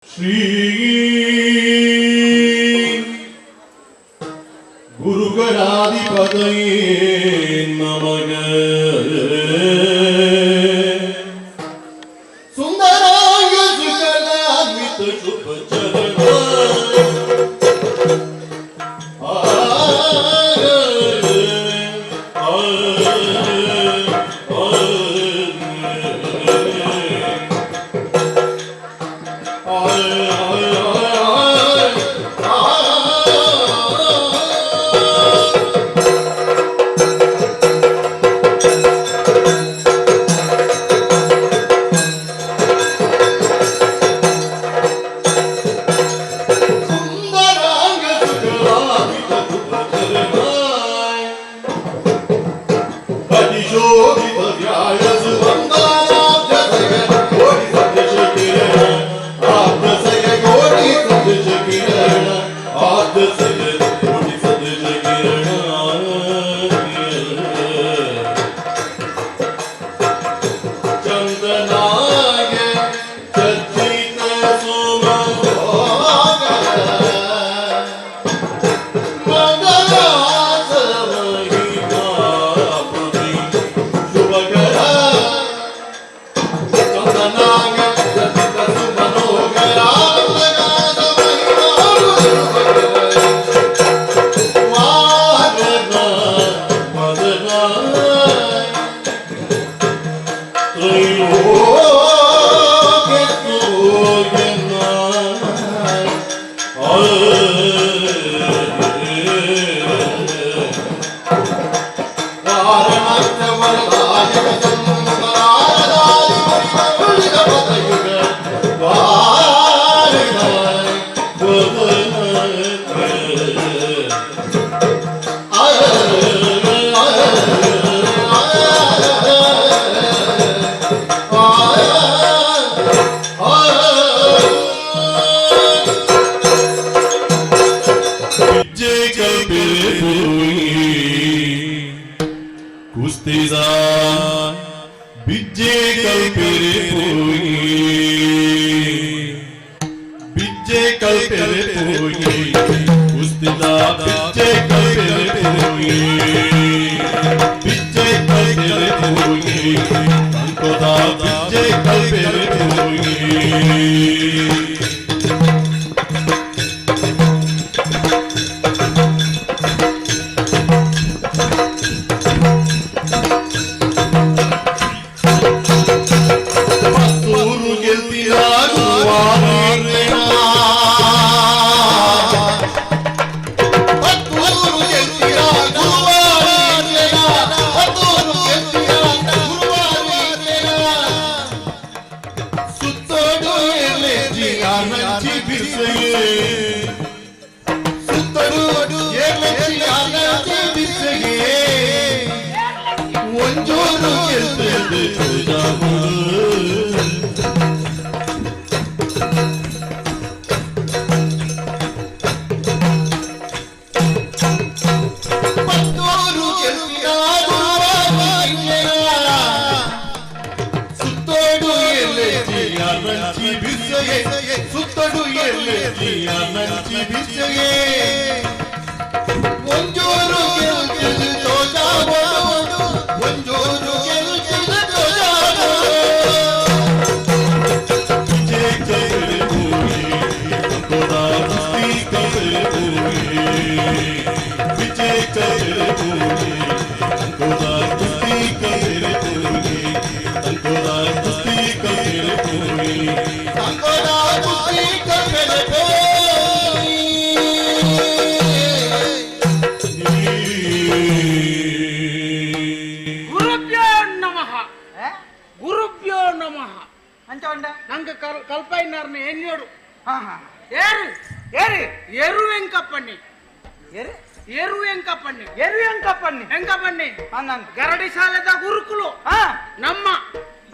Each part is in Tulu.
ಶ್ರೀ ಗುರುಗಣಾಧಿಪತಯೇ ನಮಃ. ಸುಂದರಾಂಗ ಸುಕಲಾನ್ವಿತ ಶುಭ ಚರಣ ಆ ಆ ಸುಂದರಾಂಗ ಸುಖಲಾಭಿತ ಶುಭಚರಣಾಯ ಅತಿಶೋಭಿತ ವ್ಯಾಯ ಸುವಂದನಾಬ್ಜಸಗ ಕೋಟಿ ಸದೃಶ ಕಿರಣ ಆಬ್ಜಸಗ ಕೋಟಿ ಸದೃಶ ಕಿರಣ ಆಬ್ಜಸಗ ಕೋಟಿ ಸದೃಶ ಕಿರಣ ಚಂದನಾಯ ಚರ್ಚಿತ ಸುಮಭೋಗ ಮಂದರಾಸಮಹಿಮಾಪುರಿ ಶುಭಕರ ಚಂದನಾಗ ಚರ್ಚಿತ ಸುಮನೋಹರ ಮಂದರಾಸಮಹಿಮಾಪುರಿ ಶುಭಕರ ವಾಹನ ಮದನ ಕುಸ್ತಿದ ಬಿಜ್ಜೆ ಕಲ್ಪಿರೆ ಪೋಯಿ ಬಿಜ್ಜೆ ಕಲ್ಪಿರೆ ಪೋಯಿ ಕುಸ್ತಿದ ಬಿಜ್ಜೆ ಕಲ್ಪಿರೆ ಪೋಯಿ ಬಿಜ್ಜೆ ಕಲ್ಪಿರೆ ಪೋಯಿ ಕಂಕೋದ ಬಿಜ್ಜೆ ಕಲ್ಪಿರೆ ಪೋಯಿ. ಪತ್ತೂರು ಗೆಲ್ತಿರ ಗುರುವಾರೇನ. ಪತ್ತೂರು ಗೆಲ್ತಿರ ಗುರುವಾರೇನ. ಪತ್ತೂರು ಗೆಲ್ತಿರ ಗುರುವಾರೇನ. ಸುತ್ತೋಡು ಎಲೆಜಿ ಆನಂಜಿ ಬಿಸೆಯೇ. ಸುತ್ತಡು ಎಲೆಜಿ ಆನಂಜಿ ಬಿಸೆಯೇ. ಒಂಜೋರು ಗೆಲ್ತದೆ ಪೂಜಾವು. ಪತ್ತೂರು ಗೆಲ್ತಿರ ಗುರುವಾರೇನ. ಸುತ್ತೋಡು ಎಲೆಜಿ ಆನಂಜಿ ಬಿಸೆಯೇ. ಸುತ್ತೋಡು ಎಲೆಜಿ ಆನಂಜಿ ಬಿಸೆಯೇ. ಒಂಜೋರು ಗೆಲ್ತಿರು ತೋಜಾವೋಡು. ಒಂಜೋರು ಗೆಲ್ತಿರು ತೋಜಾವೋಡು. ವಿಜಯ ಕಪಿಲೆ ಪೂಜೆ, ಅಂಕೋದ ಕುಸ್ತಿ ಕಪಿಲೆ ಪೂಜೆ. ವಿಜಯ ಕಪಿಲೆ ಪೂಜೆ, ಅಂಕೋದ ಕುಸ್ತಿ ಕಪಿಲೆ ಪೂಜೆ. ಅಂಕೋದ ಕುಸ್ತಿ ಕಪಿಲೆ ಪೂಜೆ. ಅಂಕೋದ ಕುಸ್ತಿ ಕಪಿಲೆ ಪೋಯಿ. ಗುರುಭ್ಯೋ ನಮಃ. ಗುರುಭ್ಯೋ ನಮಃ. ಅಂಚ ಉಂಡ. ನಂಗೆ ಕಲ್ ಕಲ್ಪೈನಾರ್ನ ಎನ್ಯೋಡು. ಹಾ ಹಾ. ಏರು. ಏರಿ. ಎರು ಎಂಕಪ್ಪಣ್ಣಿ. ಏರಿ. ಎರು ಎಂಕಪ್ಪಣ್ಣಿ. ಎರು ಎಂಕಪ್ಪಣ್ಣಿ. ಎಂಕಪ್ಪಣ್ಣಿ. ಅಂದಂದು. ಗರಡಿ ಶಾಲೆದ ಗುರುಕುಲು. ಹಾ. ನಮ್ಮ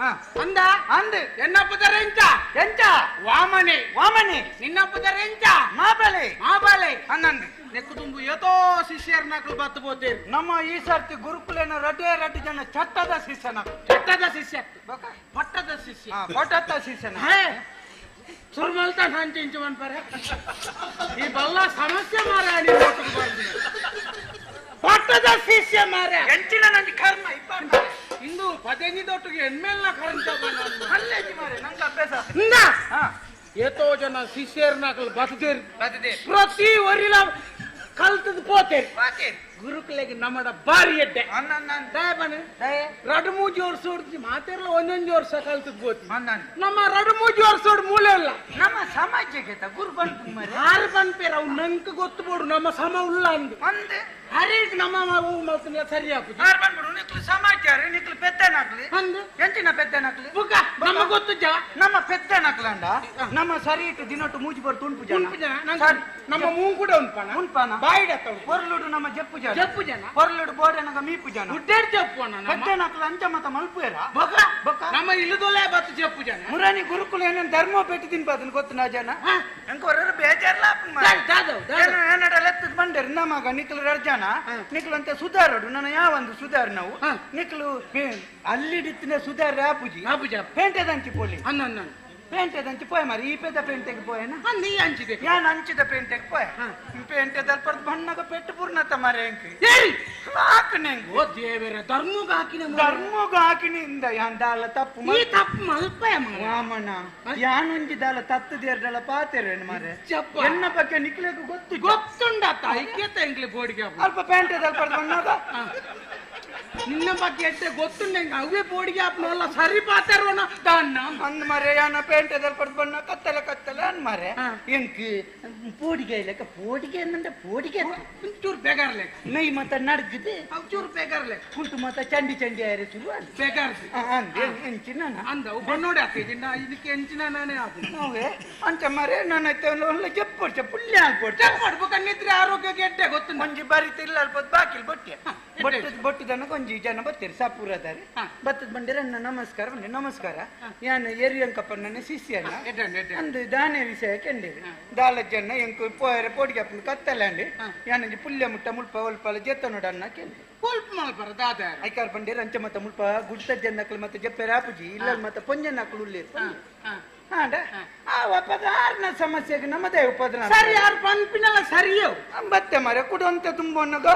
ಹಾ. ಅಂದ. ಅಂದು. ಎನ್ನಪ್ಪದರ ಎಂಚ? ಎಂಚ? ವಾಮನೆ. ವಾಮನಿ. ನಿನ್ನಪ್ಪದರ ಎಂಚ? ಮಾಬಲಿ. ಮಾಬಲೆ. ಅಂದಂದು. ನೆಕ್ಕು ತುಂಬು ಏತೋ ಶಿಷ್ಯರ್ನಕ್ಲು ಬತ್ತು ಬೋತೇರು. ನಮ್ಮ ಈ ಸರ್ತಿ ಗುರುಕುಲೇನ ರಡ್ಡೇ ರಡ್ಡು ಜನ ಚಟ್ಟದ ಶಿಷ್ಯನ. ಚಟ್ಟದ ಶಿಷ್ಯ. ಬೊಕ? ಪಟ್ಟದ ಶಿಷ್ಯ. ಹಾ, ಪೊಟ್ಟದ ಶಿಷ್ಯನ. ಹೇ. ಸುರ್ಮಲ್ತ ಹಂಚಿ ಇಂಚು ಅನ್ಪಾರೆ ಈ ಬಲ್ಲ ಸಮಸ್ಯೆ ಮಾರ ಪಟ್ಟದ ಶಿಷ್ಯ ಮಾರ ಎಂಚಿನ ನಂಜಿ ಕರ್ಮ ಇಪ್ಪ ಇಂದು ಪದೆಂಜಿದೊಟ್ಟಿಗೆ ಎಣ್ಮೇಲ್ನ ಖರ್ಚ ಅಲ್ಲೇಜಿ ಮಾರೆ ನಂಗೆ ಅಭ್ಯಾಸ ಹಾ ಏತೋ ಜನ ಶಿಷ್ಯರ್ನಾಕಲ್ ಬತ್ತದೇರು ಬತ್ತದೆ ಪ್ರತಿ ಒರಿಲ ಕಲ್ತದ ಪೋತೇರು ಪಾತೇರು ಗುರುಕುಲೆಗೆ ನಮ್ಮಡ ಬಾರಿ ಎಡ್ಡೆ ಅನ್ನ ದಯಬಾನೆ ದಯೆ ರಡು ಮೂಜಿ ವರ್ಷ ಹೊಡ್ತಿ ಮಾತೆರ್ಲ ಒಂದೊಂದು ವರ್ಷ ಕಲ್ತದ ಪೋತಿ ಅನ್ನ ನಮ್ಮ ರಡು ಮೂಜಿ ವರ್ಷ ಹೊಡ್ ಮೂಲೆ ಇಲ್ಲ ನಮ್ಮ ಸಮಾಜಕ್ಕೆ ತ ಗುರು ಬಂತು ಮಾರೆ ಯಾರು ಪನ್ಪೇರ ಅವು ನಂಗೆ ಗೊತ್ತು ಬೋಡು ನಮ್ಮ ಸಮ ಉಲ್ಲ ಅಂದು ಅಂದೆ ಹರೀಶ್ ನಮ್ಮ ಮಲ್ತನ ಸರಿ ಹಾಕುದು ಆರ್ ಬಂದ್ಬಿಡು ನಿಕ್ಲು ಸಮಾಚಾರ ನಿಕ್ಲು ಪೆದ್ದನಾಗ್ಲಿ ಅಂದು ಎಂಚಿನ ಪೆದ್ದನಾಗ್ಲಿ ಬುಕ್ಕ ನಮ್ಮ ಗೊತ್ತು ಜ ನಮ್ಮ ಪೆದ್ದನಾಗ್ಲಂಡ ನಮ್ಮ ಸರಿ ಇಟ್ಟು ದಿನಟ್ಟು ಮೂಜಿ ಬರ್ ತುಣುಪು ಜನ ಉಂಟು ಜನ ನಂಗೆ ಸರಿ. ನಮ್ಮ ಮೂಂಗ್ ಕೂಡ ಉಂಪಣ ಉಂಪಾನ ಬಾಯಿಡತ್ತ ಹೊರ್ಲುಡು ನಮ್ಮ ಜಪ್ಪು ಜನ ಜಪ್ಪು ಜನ ಹೊರ್ಲುಡು ಬೋಡನಗ ಮೀಪು ಜನ ಗುಡ್ಡೇರ್ ಜಪ್ಪು ಅಣ್ಣ ನಮ್ಮ ಪೆದ್ದನಾಗ್ಲ ಅಂಚ ಮತ ಮಲ್ಪುಯರ ಬೊಕ ಬೊಕ ನಮ್ಮ ಇಲ್ಲದೊಲೆ ಬತ್ತು ಜಪ್ಪು ಜನ ಮುರಾನಿ ಗುರುಕುಲ ಏನೇನ್ ಧರ್ಮ ಪೆಟ್ಟು ತಿನ್ಪಾದನ್ ಗೊತ್ತು ನಾ ಜನ ಹಾ. ಎಂಕ ಹೊರರು ಬೇಜಾರ್ಲ ದಾದ, ದಾದವ್, ದಾದವ್. ಏನಡಲೆತ್ತದ ಬಂಡೇರು ನಮಗ ನಿಕ್ಲು ರರ್ಜನ ನಿಕ್ಲು ಅಂತ ಸುಧಾರಡು ನನ್ನ ಯಾವೊಂದು ಸುಧಾರ್ ನಾವು ಹಾ. ನಿಕ್ಲು ಅಲ್ಲಿಡಿತ್ತಿನ ಸುಧಾರ ಆಪುಜಿ ಆಪುಜಿ, ಆಪುಜಿ. ಪೇಂಟೆದಂಚಿ ಪೋಲಿ ಅನ್ನ ಅನ್ನ ಪೇಂಟೆದಂಚಿ ಪೋಯ್ ಮಾರಿ ಈ ಪೇದ ಪೇಂಟೆಗೆ ಪೋಯನ ನೀ ಹಂಚಿದೆ ಯಾನ್ ಅಂಚಿದ ಪೇಂಟೆಗೆ ಪೋಯ್ ಹಾ. ಪೇಂಟೆದಲ್ ಪರ್ದು ಬಣ್ಣಗ ಪೆಟ್ಟು ಪೂರ್ಣತ ಮಾರೆ ಎಂಕ್ ಏರಿ ಹಾಕನೆಂಗ್ ಓ ದೇವರ ಧರ್ಮಗ ಹಾಕಿನ ಮಾರ್ರೆ. ಧರ್ಮಗ ಹಾಕಿನಿಂದ ಯಾನ್ ದಾಲ ತಪ್ಪು ಈ ತಪ್ಪು ಮಲ್ಪಯ ಮಾರ್ರೆ. ವಾಮನ ಯಾನೊಂಜಿ ದಾಲ ತತ್ತು ದೇರ್ದಲ ಪಾತೆರೇನು ಮಾರೆ ಚಪ್ಪ. ಎನ್ನ ಬಗ್ಗೆ ನಿಕ್ಲೆಗ್ ಗೊತ್ತು ಗೊತ್ತುಂಡತ್ತ ಐಕ್ಯತೆ ಎಂಗ್ಲಿ ಬೋಡಿಗೆ ಆಪುಜಿ. ಅಲ್ಪ ಪೇಂಟೆದಲ್ ಪರ್ದು ಬಣ್ಣಗ ನಿನ್ನ ಬಗ್ಗೆ ಎಟ್ಟೆ ಗೊತ್ತುಂಡ ಎಂಗ್ ಅವೇ ಬೋಡಿಗೆ ಆಪ್ನಲ್ಲ ಸರಿ ಪಾತೆರೋನ ದಾನ್ನ ಅಂದ್ ಮಾರೆ ಯಾನ ಪೇಂಟೆದಲ್ ಪರ್ದು ಬಣ್ಣ ಕತ್ತಲೆ ಕತ್ತಲೆ ಅನ್ ಮಾರೆ ಹಾ. ಎಂಕ್ ಪೋಡಿಗೆ ಲೆಕ್ಕ ಪೋಡಿಗೆ ಅನ್ನಂಡ ಪೋಡಿಗೆ ಒಂಚೂರು ಬೇಗಾರ್ಲೆ ನೈ ಮತ ನಡ್ಗದೆ ಒಂಚೂರು ಬೇಗಾರ್ಲೆ ಕುಂಟು ಮತ ಚಂಡಿ ಚಂಡಿ ಆಯ್ರೆ ಶುರು ಅಂದ್ ಬೇಗಾರ್ಸಿ ಅಂದ್ ಎಂಚಿನ ಅಂದ ಬನ್ನೋಡಿ ಆತ ಇದಕ್ಕೆ ಎಂಚಿನ ನಾನೇ ಆಪು ನಾವೇ ಅಂಚ ಮಾರೆ ನಾನು ಜಪ್ಪೊಡ್ಚ ಪುಲ್ಯ ಆಲ್ಪೊಡ್ಚ ಮಾಡ್ಬೇಕು ನಿದ್ರೆ ಆರೋಗ್ಯಕ್ಕೆ ಎಡ್ಡೆ ಗೊತ್ತುಂಡ ಒಂಜಿ ಬಾರಿ ತಿಲ್ಲ ಅಲ್ಪ ಬಾಕಿಲ್ ಬೊಟ್ಟೆ ಹಾ, ಬೊಟ್ಟು ಬೊಟ್ಟು ದನಕ್ಕೆ ಒಂಜಿ ಜನ ಬತ್ತೀರಿ ಸಾಪುರದಾರೆ ಹಾ. ಬತ್ತದ ಬಂದಿರ ಅಣ್ಣ ನಮಸ್ಕಾರ ಬಂದೆ ನಮಸ್ಕಾರ ಯಾನು ಎರಿಯಂಕಪ್ಪಣ್ಣನ ಶಿಷ್ಯನ ಎಡ್ಡೆ ಎಡ್ಡೆ ಅಂದು ದಾನೆ ವಿಷಯ ಕೆಂಡಿರಿ ದಾಲ ಜನ ಎಂಕು ಪೋಯರೆ ಪೋಡಿಗೆ ಅಪ್ಪನ ಕತ್ತಲೆ ಅಂಡಿ ಹಾ. ಯಾನಂಜಿ ಪುಲ್ಯ ಮುಟ್ಟ ಮುಲ್ಪ ಒಲ್ಪಲ ಜೆತ್ತ ನೋಡಣ್ಣ ಕೆಂಡಿ ಪುಲ್ಪ್ ಮಲ್ಪರ ದಾದ ಐಕಾರ ಬಂದಿರ ಅಂಚ ಮತ್ತ ಮುಲ್ಪ ಗುಡ್ತ ಜನ್ನಕ್ಲು ಮತ್ತೆ ಜಪ್ಪೆರ ಆಪುಜಿ ಇಲ್ಲ ಮತ್ತೆ ಪೊಂಜನಕ್ಲು ಉಳ್ಳೇರು ಹಾಂಡ ಆ ಒಪ್ಪದ ಆರ್ನ ಸಮಸ್ಯೆಗೆ ನಮ್ಮದೇ ಉಪದ್ರ ಸರಿ ಯಾರು ಪನ್ಪಿನಲ್ಲ ಸರಿಯೋ ಬತ್ತೆ ಮಾರೆ ಕುಡಂತ ತುಂಬೊನ್ನಗ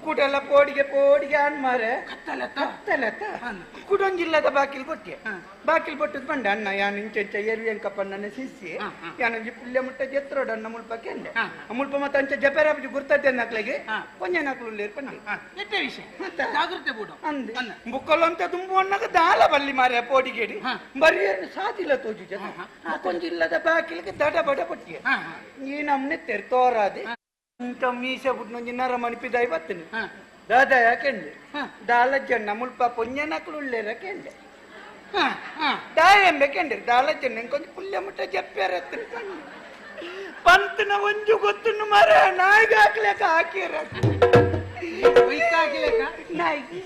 ಕುಡೆಲ್ಲ ಪೋಡಿಗೆ ಪೋಡಿಗೆ ಅನ್ ಮಾರೆ ಕತ್ತಲತ್ತ ಕತ್ತಲತ್ತ ಅನ್ನ. ಕುಡೊಂಜಿಲ್ಲದ ಬಾಕಿಲ್ ಬೊಟ್ಟೆ ಹಾ. ಬಾಕಿಲ್ ಬೊಟ್ಟದ್ ಬಂಡ ಅಣ್ಣ ಯಾನ್ ಇಂಚೆಂಚ ಎರುವೆಂಕಪ್ಪಣ್ಣನ ಶಿಷ್ಯ ಹಾ, ಹಾ. ಯಾನಂಜಿ ಪುಲ್ಯ ಮುಟ್ಟ ಜೆತ್ರೋಡ್ ಅಣ್ಣ ಮುಲ್ಪ ಕೆಂಡೆ ಹಾ. ಮುಲ್ಪ ಮತ್ತೆ ಅಂಚ ಜಪೆರಾಪುಜಿ ಗುರ್ತದ್ದೆ ನಕ್ಲೆಗೆ ಹಾ. ಕೊಂಜ ನಕ್ಲು ಉಳ್ಳೇರು ಪಂಡೆ ಎಟ್ಟೆ ವಿಷಯ ಮತ್ತೆ? ಜಾಗೃತೆ ಬಿಡು ಅಂದೆ ಅನ್ನ. ಬುಕ್ಕಲ್ಲಂತ ತುಂಬುವಣ್ಣಗ ದಾಲ ಬಲ್ಲಿ ಮಾರೆ ಪೋಡಿಗೇಡಿ ಹಾ. ಬರೀ ಸಾದಿಲ್ಲ ತೋಜು ಜನ ಹಾ, ಕೊಂಜಿಲ್ಲದ ಬಾಕಿಲ್ಗೆ ದಡ ಬಡ ಪಟ್ಟಿಯ ಹಾ, ಹಾ. ಈ ನಮ್ನೆ ತೆರ್ ತೋರಾದೆ ಇಂತ ಮೀಸೆ ಬಿಟ್ಟು ನರ ಮನಿಪಿದಾಯಿ ಬತ್ತನೆ ಹಾ. ದಾದ ಯಾಕೆಂಡೆ ಹಾ. ದಾಲ ಜನ ಮುಲ್ಪ ಪೊಂಜನಕ್ಲು ಉಳ್ಳೇರ ಕೆಂಡೆ ಹಾ, ಹಾ. ದಾಯೆಂಬೆ ಕೆಂಡೆ ದಾಲ ಜನ ಕೊಂಚ ಪುಲ್ಯ ಮುಟ್ಟ ಜಪ್ಪೇರ ಪಂತನ ಒಂಜು ಗೊತ್ತುನ್ನು ಮರ ನಾಯಿಗೆ ಹಾಕ್ಲೇಕ ಹಾಕಿರ ಒಯ್ಕ್ ಹಾಕಿಲೇಕ ನಾಯಿಗೆ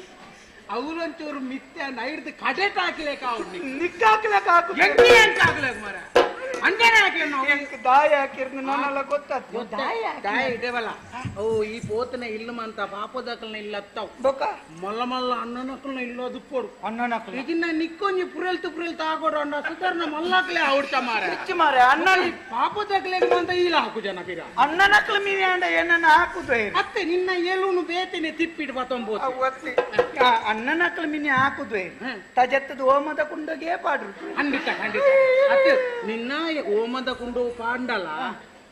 ಅವಲೊಂಚೂರು ಮಿಥ್ಯ ನೈಡ್ದು ಕಡೆಟ್ ಹಾಕಿಲೇಕ ಅವ್ರು ನಿಕ್ಕಾಕ್ಲೇಕ ಹಾಕು ಎಂಕಿ ಎಂಕ ಹಾಕ್ಲೇಕ ಮಾರ ಅಂಜನೆ ಹಾಕಿ ನಾವು ಎಂಕ್ ದಾಯ ಹಾಕಿರ್ದು ನನ್ನೆಲ್ಲ ಗೊತ್ತಾತು ದಾಯ ದಾಯ ಇದೇವಲ್ಲ ಓ ಈ ಪೋತನ ಇಲ್ಲು ಮಂತ ಪಾಪದಕಲ್ನ ಇಲ್ಲ ಅತ್ತಾವ್ ಬೊಕ ಮಲ್ಲ ಮಲ್ಲ ಅಣ್ಣನಕ್ಕಲ್ನ ಇಲ್ಲೋದು ಪೋಡು ಅಣ್ಣನಕ್ಲು ಈಗಿನ ನಿಕ್ಕೊಂಜಿ ಪುರೆಲ್ತು ಪುರೆಲ್ತು ಆಗೋಡು ಅಣ್ಣ ಸುಧಾರಣ ಮಲ್ಲಾಕ್ಲೆ ಆವಡ್ತ ಮಾರ ಹೆಚ್ಚು ಮಾರೆ ಅಣ್ಣನ ಪಾಪದಕ್ಲೆ ಅಂತ ಇಲ್ಲ ಹಾಕು ಜನ ಪಿರ ಅಣ್ಣನಕ್ಲು ಮೀನ್ಯಾಂಡ ಏನನ್ನ ಹಾಕುದು ಏರು. ಅತ್ತೆ ನಿನ್ನ ಏಲುನು ಬೇತೇನೆ ತಿಪ್ಪಿಡ್ ಬತ್ತೊಂಬೋದು ಅವತ್ತಿ ಅಣ್ಣನಕ್ಲು ಮೀನಿ ಹಾಕುದು ಏರು. ಹ್ಮ್. ತಜತ್ತದ ಓಮದ ಕುಂಡಗೆ ಪಾಡ್ರು ಖಂಡಿತ ಖಂಡಿತ ಅತ್ತೆ ನಿನ್ನ ಓಮದ ಕುಂಡು ಪಾಂಡಲ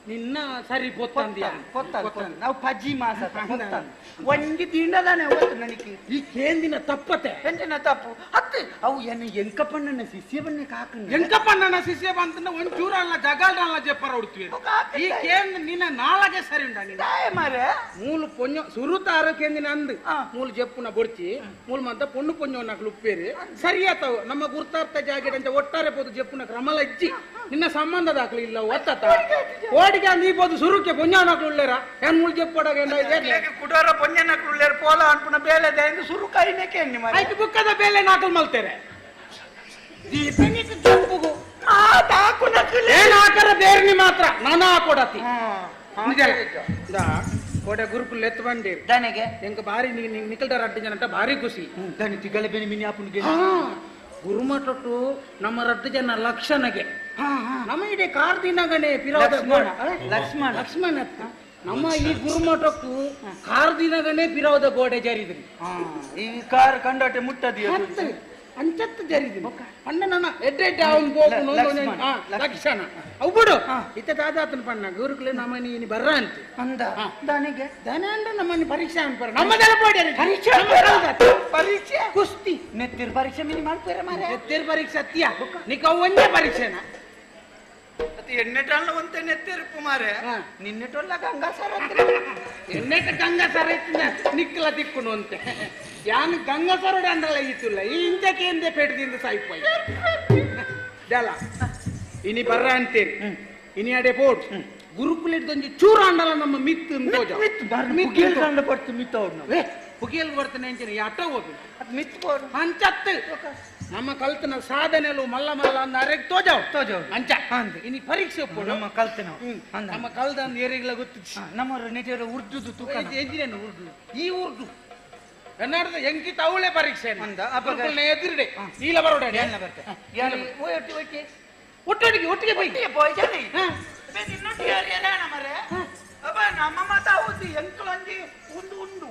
ನಿನ್ನ ಸರಿ ಪೊತ್ತಂದಿಯ ಪೊತ್ತಂದು ಪೊತ್ತಂದು. ನಾವು ಪಜ್ಜಿ ಮಾಸ ಪೊತ್ತಂದು. ಒಂಜಿ ದಿಂಡದಾನೆ ಅವತ್ತು ನನಗೆ ಈ ಕೇಂದಿನ ತಪ್ಪತೆ ಎಂಚಿನ ತಪ್ಪು ಅತ್ತೆ ಅವು ಏನು ಎಂಕಪ್ಪಣ್ಣನ ಶಿಷ್ಯವನ್ನೇ ಕಾಕಣ್ಣ ಎಂಕಪ್ಪಣ್ಣನ ಶಿಷ್ಯ ಬಂತಂದ ಒಂದ್ ಚೂರಲ್ಲ ಜಗಾಲ್ಡಲ್ಲ ಜಪ್ಪರ ಉಡ್ತೀವಿ ಈ ಕೇಂದ್ರ ನಿನ್ನ ನಾಲಗೆ ಸರಿ ಉಂಡ ನಿನ್ನ ತಾಯ ಮಾರೆ ಮೂಲು ಪೊഞ്ഞ ಸುರುತಾರ ಕೇಂದಿನ ಅಂದ್ ಆ. ಮೂಲು ಜಪ್ಪುನ ಬೊಡ್ಚಿ ಮೂಲು ಮಂತ ಪೊಣ್ಣು ಪೊഞ്ഞವನ್ನ ಉಪ್ಪೇರಿ ಸರಿಯಾತವು ನಮ್ಮ ಗುರ್ತಾರ್ಥ ಜಾಗೆಡ್ ಅಂತ ಒಟ್ಟಾರೆ ಪೋದು ಜಪ್ಪುನ ಕ್ರಮಲ ಇಜ್ಜಿ ನಿನ್ನ ಸಂಬಂಧ ದಾಖಲೆ ಇಲ್ಲ ಒತ್ತತ ಓಡಿಗೆ ನೀ ಪೋದು ಸುರುಕ್ಕೆ ಪೊഞ്ഞವನಕ್ಲು ಉಳ್ಳೇರ ಏನ್ ಮೂಲು ಜಪ್ಪೊಡಗ ಕುಡೋರ ಪೊಂಜನಕ್ಲು ಉಳ್ಳೇರು ಪೋಲ ಅನ್ಪುನ ಬೇಲೆ ದಾಯಂದು ಸುರು ಕೈನೇ ಕೇಂದಿ ಮಾರೆ ಆಯ್ತು ಬುಕ್ಕದ ಬೇಲೆ ನಾಕಲ್ ಮಲ್ತೇರೆ ದೀಪನಿಗೆ ಜಪ್ಪುಗು ಆ ತಾಕು ನಕಲಿ ಏನ್ ಹಾಕರ ಬೇರ್ನಿ ಮಾತ್ರ ನಾನಾ ಹಾಕೊಡತಿ ನಿಜ ಕೋಟೆ ಗುರುಕುಲ್ ಎತ್ತು ಬಂದಿರಿ ದನೆಗೆ ಎಂಕ ಬಾರಿ ನಿಕಲ್ದ ರಡ್ಡು ಜನ ಅಂತ ಭಾರಿ ಖುಷಿ ದನಿ ತಿಗಳೆ ಬೆನಿ ಮಿನಿ ಅಪ್ಪನಿಗೆ ಗುರುಮಠಟ್ಟು ನಮ್ಮ ರಡ್ಡು ಜನ ಲಕ್ಷಣಗೆ ನಮ್ಮ ಇಡೀ ಕಾರ್ದಿನಗನೆ ಪಿರಾವದ ಲಕ್ಷ್ಮಣ ಲಕ್ಷ್ಮಣ ಲಕ್ಷ್ಮಣ ಅತ್ತ. ನಮ್ಮ ಈ ಗುರುಮಠಕ್ಕೂ ಕಾರ್ದಿನಗನೆ ಪಿರಾವದ ಗೋಡೆ ಜರಿದ್ರಿ. ಈ ಕಾರ್ ಕಂಡಾಟೆ ಮುಟ್ಟದಿ. ಹತ್ತು ಅಂಚತ್ತು ಜರಿದ್ರಿ ಅಣ್ಣ ನನ್ನ ಎಡ್ಡೆ ಎಡ್ಡೆ ಅವನ್ ಬೋಪುನು. ಲಕ್ಷ್ಮಣ. ಲಕ್ಷಣ ಅವು ಬಿಡು. ಇತ್ತ ದಾದಾತನ ಪಣ್ಣ ಗುರುಕುಲೆ ನಮ್ಮನಿ ಇನಿ ಬರ್ರ ಅಂತ. ಅಂದ ದಾನಿಗೆ. ದನ ಅಂದ್ರೆ ನಮ್ಮನಿ ಪರೀಕ್ಷೆ ಅನ್ಪರ ನಮ್ಮದೆಲ್ಲ ಬೋಡೆ ಪರೀಕ್ಷೆ ಪರೀಕ್ಷೆ. ಕುಸ್ತಿ. ನೆತ್ತಿರ್ ಪರೀಕ್ಷೆ ಮಿನಿ ಮಾಡ್ತೀರ ಮಾರೆ. ಎತ್ತಿರ್ ಪರೀಕ್ಷೆ ಅತ್ತಿಯ ನಿಕ್ಕ ಅವು ಒಂದೇ ಪರೀಕ್ಷೆನಾ? ಅದು ಎಣ್ಣೆಟಲ್ಲ ಒಂತೆ ನೆತ್ತಿರ್ಪು ಮಾರೆ. ನಿನ್ನೆಟೊಲ್ಲ ಗಂಗಾಸರ. ಎಣ್ಣೆಟ ಗಂಗಾಸರ ಇತ್ತಿನ ನಿಕ್ಕಲ ತಿಕ್ಕುನು ಅಂತೆ. ಯಾನ್ ಗಂಗಾಸರೋಡೆ ಅಂದ್ರಲ್ಲ ಈತುಲ್ಲ ಈ ಇಂಚಕ್ಕೆ ಎಂದೆ ಪೇಟದಿಂದ ಸಾಯ್ಪೋಯ್ ದಲ ಇನಿ ಬರ್ರ ಅಂತೀರಿ ಇನಿ ಅಡೆ ಪೋಡ್ ಗುರುಕುಲಿಡ್ದೊಂಜಿ ಚೂರ ಅಂಡಲ ನಮ್ಮ ಮಿತ್ತು ತೋಜ. ಮಿತ್ತು ಮಿತ್ತು. ಪಡ್ತು ಮಿತ್ತು ಅವ್ರು. ಏ ಪುಗಿಯಲ್ ಬರ್ತೇನೆ ಅಂತೀನಿ ಈ ಅಟ್ಟ ಹೋಗು. ಅದು ಮಿತ್ತು ಬೋಡು. ಅಂಚತ್ತು ನಮ್ಮ ಕಲ್ತನ ಸಾಧನೆಲು ಮಲ್ಲ ಮಲ್ಲ ಅಂದ ಅರೆಗ್ ತೋಜಾವ್. ತೋಜಾವ್. ಅಂಚ ಅಂದ್. ಇನಿ ಪರೀಕ್ಷೆ ಒಪ್ಪುಡು. ನಮ್ಮ ಕಲ್ತೆ ನಾವು. ಅಂದ. ನಮ್ಮ ಕಲ್ದಂದು ಏರಿಗ್ಲ ಗೊತ್ತು. ನಮ್ಮವರು ನಿಜ ಉರ್ದುದು ತೂಕ. ಎಂಜಿನೇನು ಉರ್ದು ಈ ಉರ್ದು ಕನ್ನಡದ ಎಂಕಿತ ಅವಳೇ ಪರೀಕ್ಷೆ. ಅಂದ, ಅಪಗ- ಎದುರುಡೆ ನೀಲ ಬರೋಡ. ಏನ ಬರ್ತೆ ಯಾರು ಒಟ್ಟಿ ಒಟ್ಟಿ. ಒಟ್ಟೊಟ್ಟಿಗೆ ಒಟ್ಟಿಗೆ ಪೋಯ್. ಪೋಯ್ಜಾನೆ ಮರೆ. ಅಬ್ಬ ನಮ್ಮ ಮಾತ ಹೌದು ಎಂಕಲೊಂಜಿ ಉಂಡು ಉಂಡು.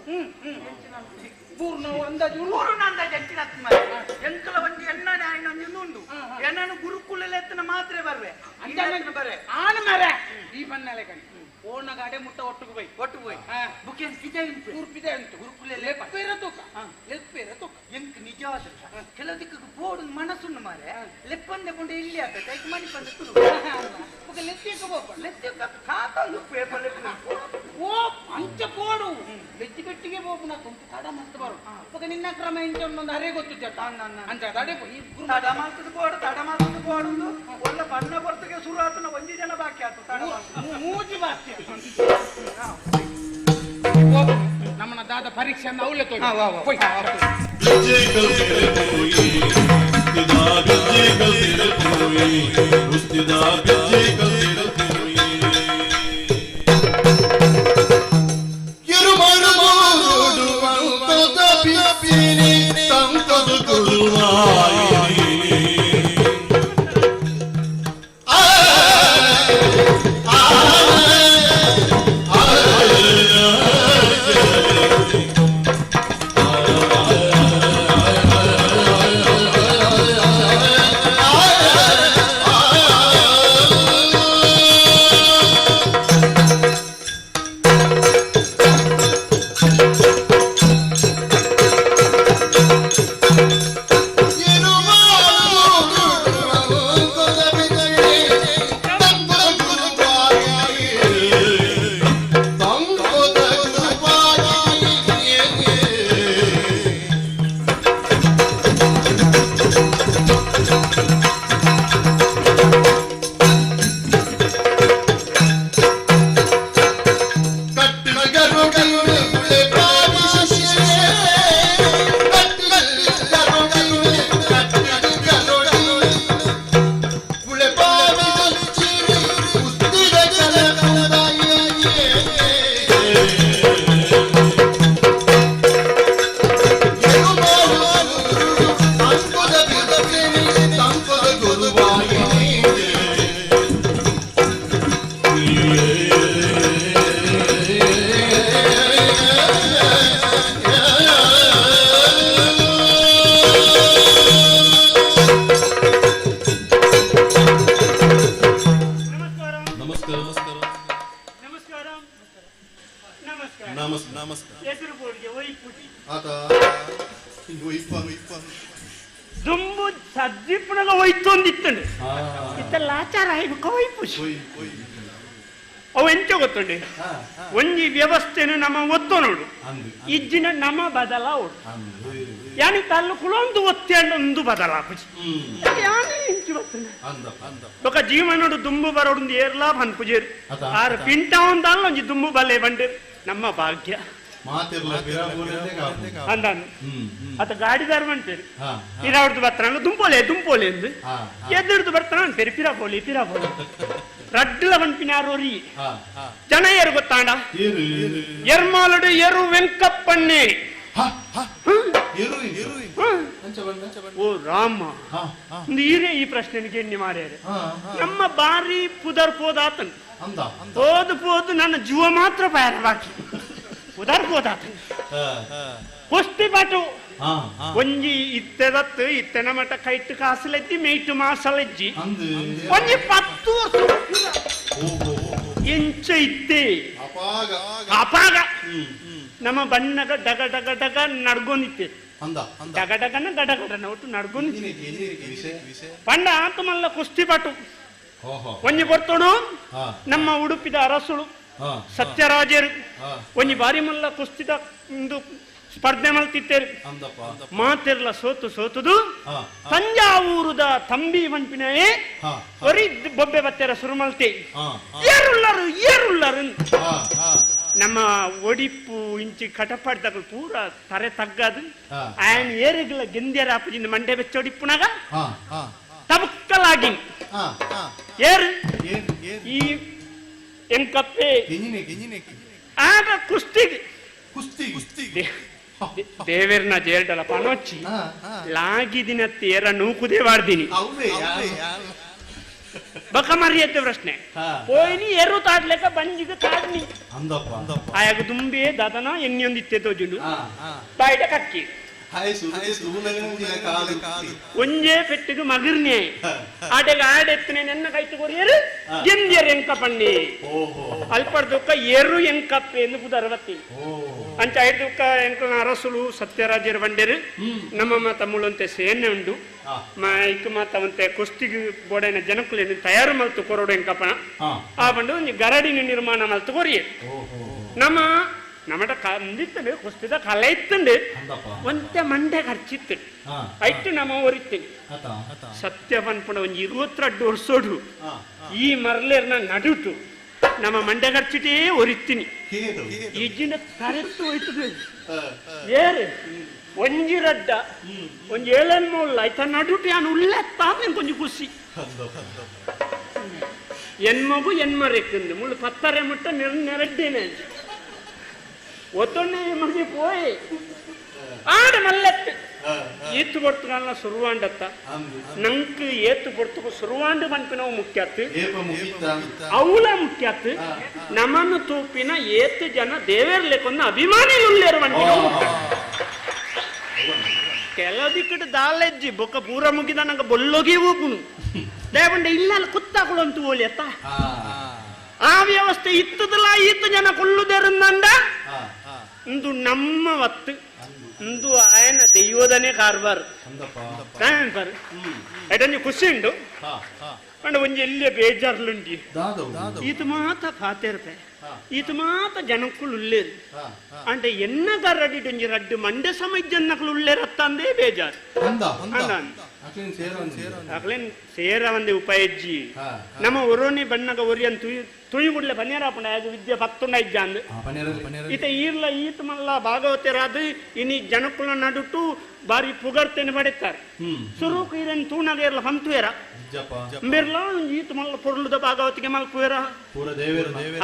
ಪೂರ್ಣ ಅಂದಾಜು ಉಂಡು. ಊರು ನಂದ ಜಂಚಿನ ಮರೆ ಎಂಕಲ ಒಂಜಿ ಎಣ್ಣನೆ ಆಯ್ನೊಂಜಿ ಉಂಡು ಎಣ್ಣನು ಗುರುಕುಲ ಎತ್ತನ ಮಾತ್ರೆ ಬರ್ವೆ. ಅಂಚನೆ ಬರೆ. ಆನು ಮರೆ ಈ ಬನ್ನಲೆ ಕಣಿ ಓಣ ಗಾಡೆ ಮುಟ್ಟ ಒಟ್ಟಿಗೆ ಬೈ. ಒಟ್ಟು ಪೋಯ್. ಬುಕ್ಕೇನ್ ಕಿಜೆ ಉಂಟು. ಕೂರ್ಪಿದೆ ಉಂಟು. ಗುರುಕುಲ ಲೆಪ್ಪೇರ ತೂಕ ಲೆಪ್ಪೇರ ತೂಕ. ಎಂಕ್ ನಿಜವಾದ ಕೆಲವು ದಿಕ್ಕ ಬೋಡು ಮನಸ್ಸುಂಡು ಮಾರೆ. ಲೆಪ್ಪಂದೆ ಕೊಂಡು ಇಲ್ಲಿ ಆತ ಐಕ್ ಮಣಿ ಬಂದು ತುಳು. ಬೊಕ ಲೆತ್ತಿಕ ಬೋಪ. ಲೆತ್ತಿ ಖಾತೊಂದು ಪೇಪರ್ ಲೆಪ್ಪು. ಓ ಅಂಚ ಪೋಡು ಬೆಚ್ಚಿ ಬೆಟ್ಟಿಗೆ ಬೋಪುನ ಕುಂತು ತಡ ಮಸ್ತ್ ಬರು. ಬೊಕ ನಿನ್ನ ಕ್ರಮ ಇಂಚ ಒಂದೊಂದು ಅರೆ ಗೊತ್ತು ಜಟ. ಅಂಚ ತಡೆ ಈ ಗುರು ತಡ ಮಾಡ್ತದ ಬೋಡು ತಡ ಮಾಡ್ತದ ಬೋಡು ಒಳ್ಳೆ ಬಣ್ಣ ಬರ್ತಗೆ ಶುರು ಆತನ ಒಂಜಿ ಜನ ಬಾಕಿ ಆತು ತಡ ಮಾಡ್ತದೆ. ಮೂಜಿ ಬಾಕಿ ನಮ್ಮನ ದಾದ ಪರೀಕ್ಷೆ ಅವಳೆ ತೋಜಿ. ಹಾ, ವಾ, ವಾ. ಪೋಯ್. ವಿಜಯ ಕಲ್ತಿರ ಪೋಯಿ ಉಸ್ತಿದ ವಿಜಯ ಕಲ್ತಿರ ಪೋಯಿ ಉಸ್ತಿದ ವಿಜಯ ಕಲ್ತಿರ ಪೋಯಿ. ಇರುಮರುಮೋಡು ಅಂತದ ಬಿಪ್ಪಿನಿ ತಂತದು ಗುರುವಾಯಿ. ಆ ಆ ನಮಸ್ಕಾರ ನಮಸ್ಕಾರ. ನಮಸ್ಕಾರ ನಮಸ್ಕಾರ. ನಮಸ್ ನಮಸ್ಕಾರ. ಹೆಸರು ಬೋರ್ಡ್ಗೆ ಒಯ್ಪುಜಿ. ಆತ ಇಪ್ಪ ಇಪ್ಪ. ದುಂಬು ಸಜ್ಜಿಪ್ಪುನಗ ಒಯ್ತೊಂದಿತ್ತಂಡು ಇತ್ತೆಲ್ಲ ಆಚಾರ ಹೇಗೆ ಒಯ್ಪುಜಿ. ಒಯ್ ಒಯ್. ಅವು ಎಂಚ ಗೊತ್ತುಂಡು ಒಂಜಿ ವ್ಯವಸ್ಥೆನು ನಮ್ಮ ಒತ್ತು ನೋಡು. ಅಂದು. ಇಜ್ಜಿನ ನಮ್ಮ ಬದಲಾವಡು. ಅಂದು. ಯಾನಿ ತಲ್ಲು ಕುಲೊಂದು ಒತ್ತೇಂಡು ಒಂದು ಬದಲಾಪುಜಿ ಯಾನಿ ಇಂಚು ಬತ್ತುಂಡು. ಅಂದ ಅಂದ. ಬೊಕ ಜೀವನೋಡು ದುಂಬು ಬರೋಡು ಏರ್ಲಾ ಪನ್ಪುಜೇರು. ಅತ, ಆರು ಅತ. ಪಿಂಟ ಒಂದಲ್ಲ ಒಂಜಿ ದುಂಬು ಬಲ್ಲೆ ಬಂಡು ನಮ್ಮ ಭಾಗ್ಯ. ಮಾತಿರ್ಲ ಪಿರಾಪುರದೇ ಕಾಪು. ಅಂದಾನು. ಹ್ಮ್ ಹ್ಮ್. ಅತ ಗಾಡಿದಾರ ಬಂಟೇರು. ಹಾ ಪಿರಾವಡ್ದು ಬರ್ತಾನ ದುಂಪೋಲೆ ದುಂಪೋಲೆ ಎಂದು. ಹಾ ಎದುರ್ದು ಬರ್ತಾನ ಅಂತಾರೆ ಪಿರಾಪೋಲಿ ಪಿರಾಪೋಲಿ ರಡ್ಡುಲ ಪನ್ಪಿನಾರೋರಿ. ಹಾ ಹಾ. ಜನ ಏರು ಗೊತ್ತಾಂಡ? ಏರು. ಎರ್ಮಾಲುಡು ಎರು ವೆಂಕಪ್ಪಣ್ಣೆ. ಹ ಹ. ಎರು ಎರು. ಓ ರಾಮ, ನೀರೇ ಈ ಪ್ರಶ್ನೆಗೆ ಎಣ್ಣೆ ಮಾರ್ಯಾರೆ. ನಮ್ಮ ಬಾರಿ ಪುದರ್ ಪೋದಾತನ್ ಪೋದು ಪೋದು ನನ್ನ ಜೀವ ಮಾತ್ರ ಬಾರ ಬಾಕಿ ಪುದರ್ ಪೋದಾತನ್. ಕುಸ್ತಿ ಪಟು ಒಂಜಿ ಇತ್ತೆದತ್ತು ಇತ್ತೆನ ಮಟ್ಟ ಕೈಟ್ ಕಾಸಲೆಜ್ಜಿ ಮೇಯ್ಟು ಮಾಸಲೆಜ್ಜಿ ಒಂಜಿ 10 ವರ್ಷ ಎಂಚ ಇತ್ತೆ ಅಪಾಗ ನಮ್ಮ ಬಣ್ಣಗ ಡಗ ಡಗ ಡಗ ನಡ್ಗೊಂದಿತ್ತೆ, ಡಗ ಡಗನ ಗಡ ಗಡನ ಒಟ್ಟು ನಡ್ಗೊಂದಿತ್ತೆ. ಪಂಡ ಆತಮಲ್ಲ ಕುಸ್ತಿ ಪಟು ಒಂಜಿ ಬರ್ತೋಡು ನಮ್ಮ ಉಡುಪಿದ ಅರಸುಳು ಸತ್ಯರಾಜರು ಒಂಜಿ ಬಾರಿ ಮಲ್ಲ ಕುಸ್ತಿದ ಇಂದು ಸ್ಪರ್ಧೆ ಮಲ್ತಿತ್ತೇರು. ಮಾತಿರ್ಲ ಸೋತು ಸೋತುದು ತಂಜಾವೂರುದ ತಂಬಿ ಮನ್ಪಿನೇ ಒರಿ ಬೊಬ್ಬೆ ಬತ್ತೆರ ಸುರುಮಲ್ತೆ ಏರುಳ್ಳರು ಏರುಳ್ಳರು. ನಮ್ಮ ಒಡಿಪು ಇಂಚಿ ಕಟಪಾಡ್ದಾಗ ಪೂರ ತರೆ ತಗ್ಗದು ಆಯನ್ ಏರುಗಳ ಗೆಂದ್ಯರ ಆಪುಜಿಂದ ಮಂಡೆ ಬೆಚ್ಚ ಒಡಿಪುನಾಗ ತಬುಕ್ಕಲಾಗಿ ಏರು ಈ ಎಂಕಪ್ಪೆ ಆಗ ಕುಸ್ತಿಗೆ ಕುಸ್ತಿ ಕುಸ್ತಿ ದೇವೇರ್ನ ಜೇರ್ಡಲ ಪನೊಚ್ಚಿ ಲಾಗಿದಿನ ತೇರ ನೂಕುದೇ ವಾಡ್ದಿನಿ ಬಕ ಮರಿಯತ್ತೆ ಪ್ರಶ್ನೆ ಪೋಯಿನಿ ಎರು ತಾಡ್ಲೆಕ ಬಂಜಿಗೆ ತಾಡ್ನಿ ಆಯಾಗ ದುಂಬೆ ದಾದನ ಎಣ್ಣೆಯೊಂದಿತ್ತೆ ತೋಜುಂಡು ಬಾಯಿಟ ಕಕ್ಕಿ ಒಂಜೇ ಪೆಟ್ಟಿಗೆ ಮಗಿರ್ನೆ ಆಟೆಗೆ ಆಡೆತ್ತನೆ ನೆನ್ನ ಕೈತು ಕೊರಿಯರು ಗೆಂದ್ಯರು ಎಂಕ ಪಣ್ಣಿ ಅಲ್ಪಡ್ದುಕ್ಕ ಎರು ಎಂಕಪ್ಪೆ ಎಂದು ಪುದರ್ವತ್ತಿ ಅಂಚ ಐದುಕ್ಕ ಎಂಕ ಅರಸುಲು ಸತ್ಯರಾಜರು ಬಂಡೇರು ನಮ್ಮ ತಮ್ಮುಳಂತೆ ಸೇನೆ ಉಂಡು ಇಕ್ಕ ಮಾತವಂತೆ ಕುಸ್ತಿಗೆ ಬೋಡೈನ ಜನಕುಲೇನು ತಯಾರು ಮಲ್ತು ಕೊರೋಡು ಎಂಕಪ್ಪನ ಆ ಬಂಡು ಒಂಜಿ ಗರಡಿನ ನಿರ್ಮಾಣ ಮಲ್ತು ಕೊರಿಯರು. ನಮ್ಮ ನಮ್ಮಟ ಕಂದಿತ್ತಂಡು ಕುಸ್ತಿದ ಕಲೆ ಇತ್ತಂಡು ಒಂತೆ ಮಂಡೆ ಖರ್ಚಿತ್ತು ಐಟ್ಟು ನಮ್ಮ ಒರಿತೀನಿ ಸತ್ಯ ಪನ್ಪುಣ ಒಂಜಿ 22 ವರ್ಷೋಡು ಈ ಮರ್ಲೇರ್ನ ನಡುಟು ನಮ್ಮ ಮಂಡೆ ಖರ್ಚಿಟೇ ಒರಿತೀನಿ ಇಜ್ಜಿನ ತರೆತ್ತು ಹೋಯ್ತದೆ ಏರು ಒಂಜಿ ರಡ್ಡ ಒಂಜಿ ಏಳೆನ್ಮೂಲ್ಲ ಆಯ್ತಾ ನಡುಟು ಯಾನು ಉಳ್ಳೆತ್ತ ಕೊಂಚ ಖುಷಿ ಎನ್ಮಗು ಎನ್ಮರೆಕ್ಕಂದು ಮುಳ್ಳು ಪತ್ತರೆ ಮುಟ್ಟ ನೆರಡ್ಡೇನೆ ಒತ್ತೊಣ್ಣೆ ಮಗಿ ಪೋಯ್ ಆಡ ಮಲ್ಲೆತ್ತು ಏತು ಕೊಡ್ತುಗಲ್ಲ ಸುರುವಾಂಡತ್ತ ನಂಕ್ ಏತು ಕೊಡ್ತು ಸುರುವಾಂಡು ಮನ್ಪಿನವು ಮುಖ್ಯತ್ತು ಅವಳ ಮುಖ್ಯತ್ತು ನಮನ್ನು ತೂಪಿನ ಏತು ಜನ ದೇವೇರ್ಲೆಕೊಂದು ಅಭಿಮಾನಿ ಉಳ್ಳೇರು ಮನ್ಪಿನವು ಮುಖ್ಯ. ಕೆಲದಿಕ್ಕಟ ದಾಲೆಜ್ಜಿ ಬೊಕ್ಕ ಪೂರ ಮುಗಿದ ನಂಗೆ ಬೊಲ್ಲೋಗಿ ಹೋಗುನು ದೇವಂಡ ಇಲ್ಲ ಕುತ್ತಾకుಳಂತೂ ಓಲಿ ಅತ್ತ ಆ ವ್ಯವಸ್ಥೆ ಇತ್ತದಲ್ಲ ಈತ ಜನ ಕೊಲ್ಲುದೇರಂದ ಇಂದು ನಮ್ಮ ವತ್ತು ಇಂದು ಆಯನ ದೈವದನೇ ಕಾರ್ಬಾರ್ ಐಟಂಜಿ ಖುಷಿ ಉಂಡು ಪಂಡ ಒಂಜಿ ಎಲ್ಲಿಯ ಬೇಜಾರ್ಲುಂಡಿ ಈತ ಮಾತ ಪಾತೆರ್ಪೆ ಈತ ಮಾತ ಜನಕ್ಕುಳು ಉಳ್ಳೇರು ಅಂಡ ಎನ್ನ ಗರಡಿ ಒಂಜಿ ರಡ್ಡು ಮಂಡೆ ಸಮಯ ಜನಕ್ಕಳು ಉಳ್ಳೇರತ್ತಂದೇ ಬೇಜಾರು. ಅಕ್ಲೇನ್ ಸೇರ ಒಂದೇ ಉಪಯಜ್ಜಿ ನಮ್ಮ ಒರೋನಿ ಬಣ್ಣಗ ಒರಿಯನ್ ತುಯಿ ತುಯಿ ಗುಡ್ಲೆ ಪನ್ನೇರಾಪುಂಡ ಆಗ ವಿದ್ಯೆ ಪತ್ತುಂಡ ಇಜ್ಜಾಂದ್ ಈತ ಈರ್ಲ ಈತ ಮಲ್ಲ ಭಾಗವತರಾದ ಇನಿ ಜನಕ್ಕುಳ ನಡುಟು ಬಾರಿ ಪುಗರ್ತೇನೆ ಪಡಿತಾರೆ ಸುರುಕು ಈರನ್ ತೂಣಗ ಇರ್ಲ ಹಂತುವೇರ ಮಿರ್ಲ ಈತ ಮಲ್ಲ ಪೊರ್ಲುದ ಭಾಗವತಿಗೆ ಮಲ್ಪುವೇರ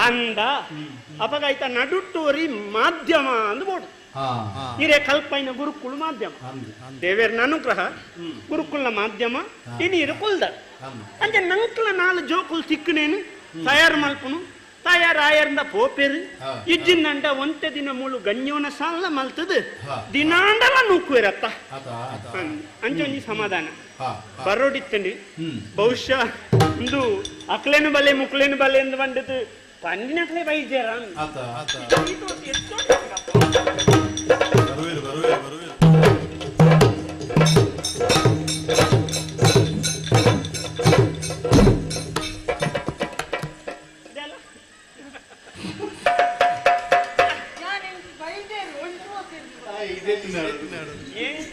ಅಂದ ಅಪಗ ಐತ ನಡುಟ್ಟು ಒರಿ ಮಾಧ್ಯಮ ಅಂದ್ ಬೋಡು ಹಿರೇ ಕಲ್ಪೈನ ಗುರುಕುಲು ಮಾಧ್ಯಮ ದೇವೇರ್ನ ಅನುಗ್ರಹ ಗುರುಕುಲ್ನ ಮಾಧ್ಯಮ ಇನೀರು ಕುಲ್ದ ಅಂಚೆ ನಂಕ್ಲ ನಾಲ್ ಜೋಕುಲ್ ತಿಕ್ಕನೇನು ತಯಾರು ಮಲ್ಪುನು ತಯಾರು ಆಯರ್ದ ಪೋಪೆರು ಇಜ್ಜಿಂದಂಡ ಒಂತೆ ದಿನ ಮುಳು ಗಣ್ಯೋನ ಸಾಲ ಮಲ್ತದ ದಿನಾಂಡಲ ನೂಕುವಿರತ್ತ ಅಂಚೆ ಒಂಜಿ ಸಮಾಧಾನ ಬರೋಡಿತ್ತಂಡಿ ಬಹುಶಃ ಇಂದು ಅಕ್ಲೇನು ಬಲೆ ಮುಕ್ಲೇನು ಬಲೆ ಎಂದು ಬಂದದ್ದು ಪಂಡಿನಕ್ಲೆ ಬೈಜಾರ.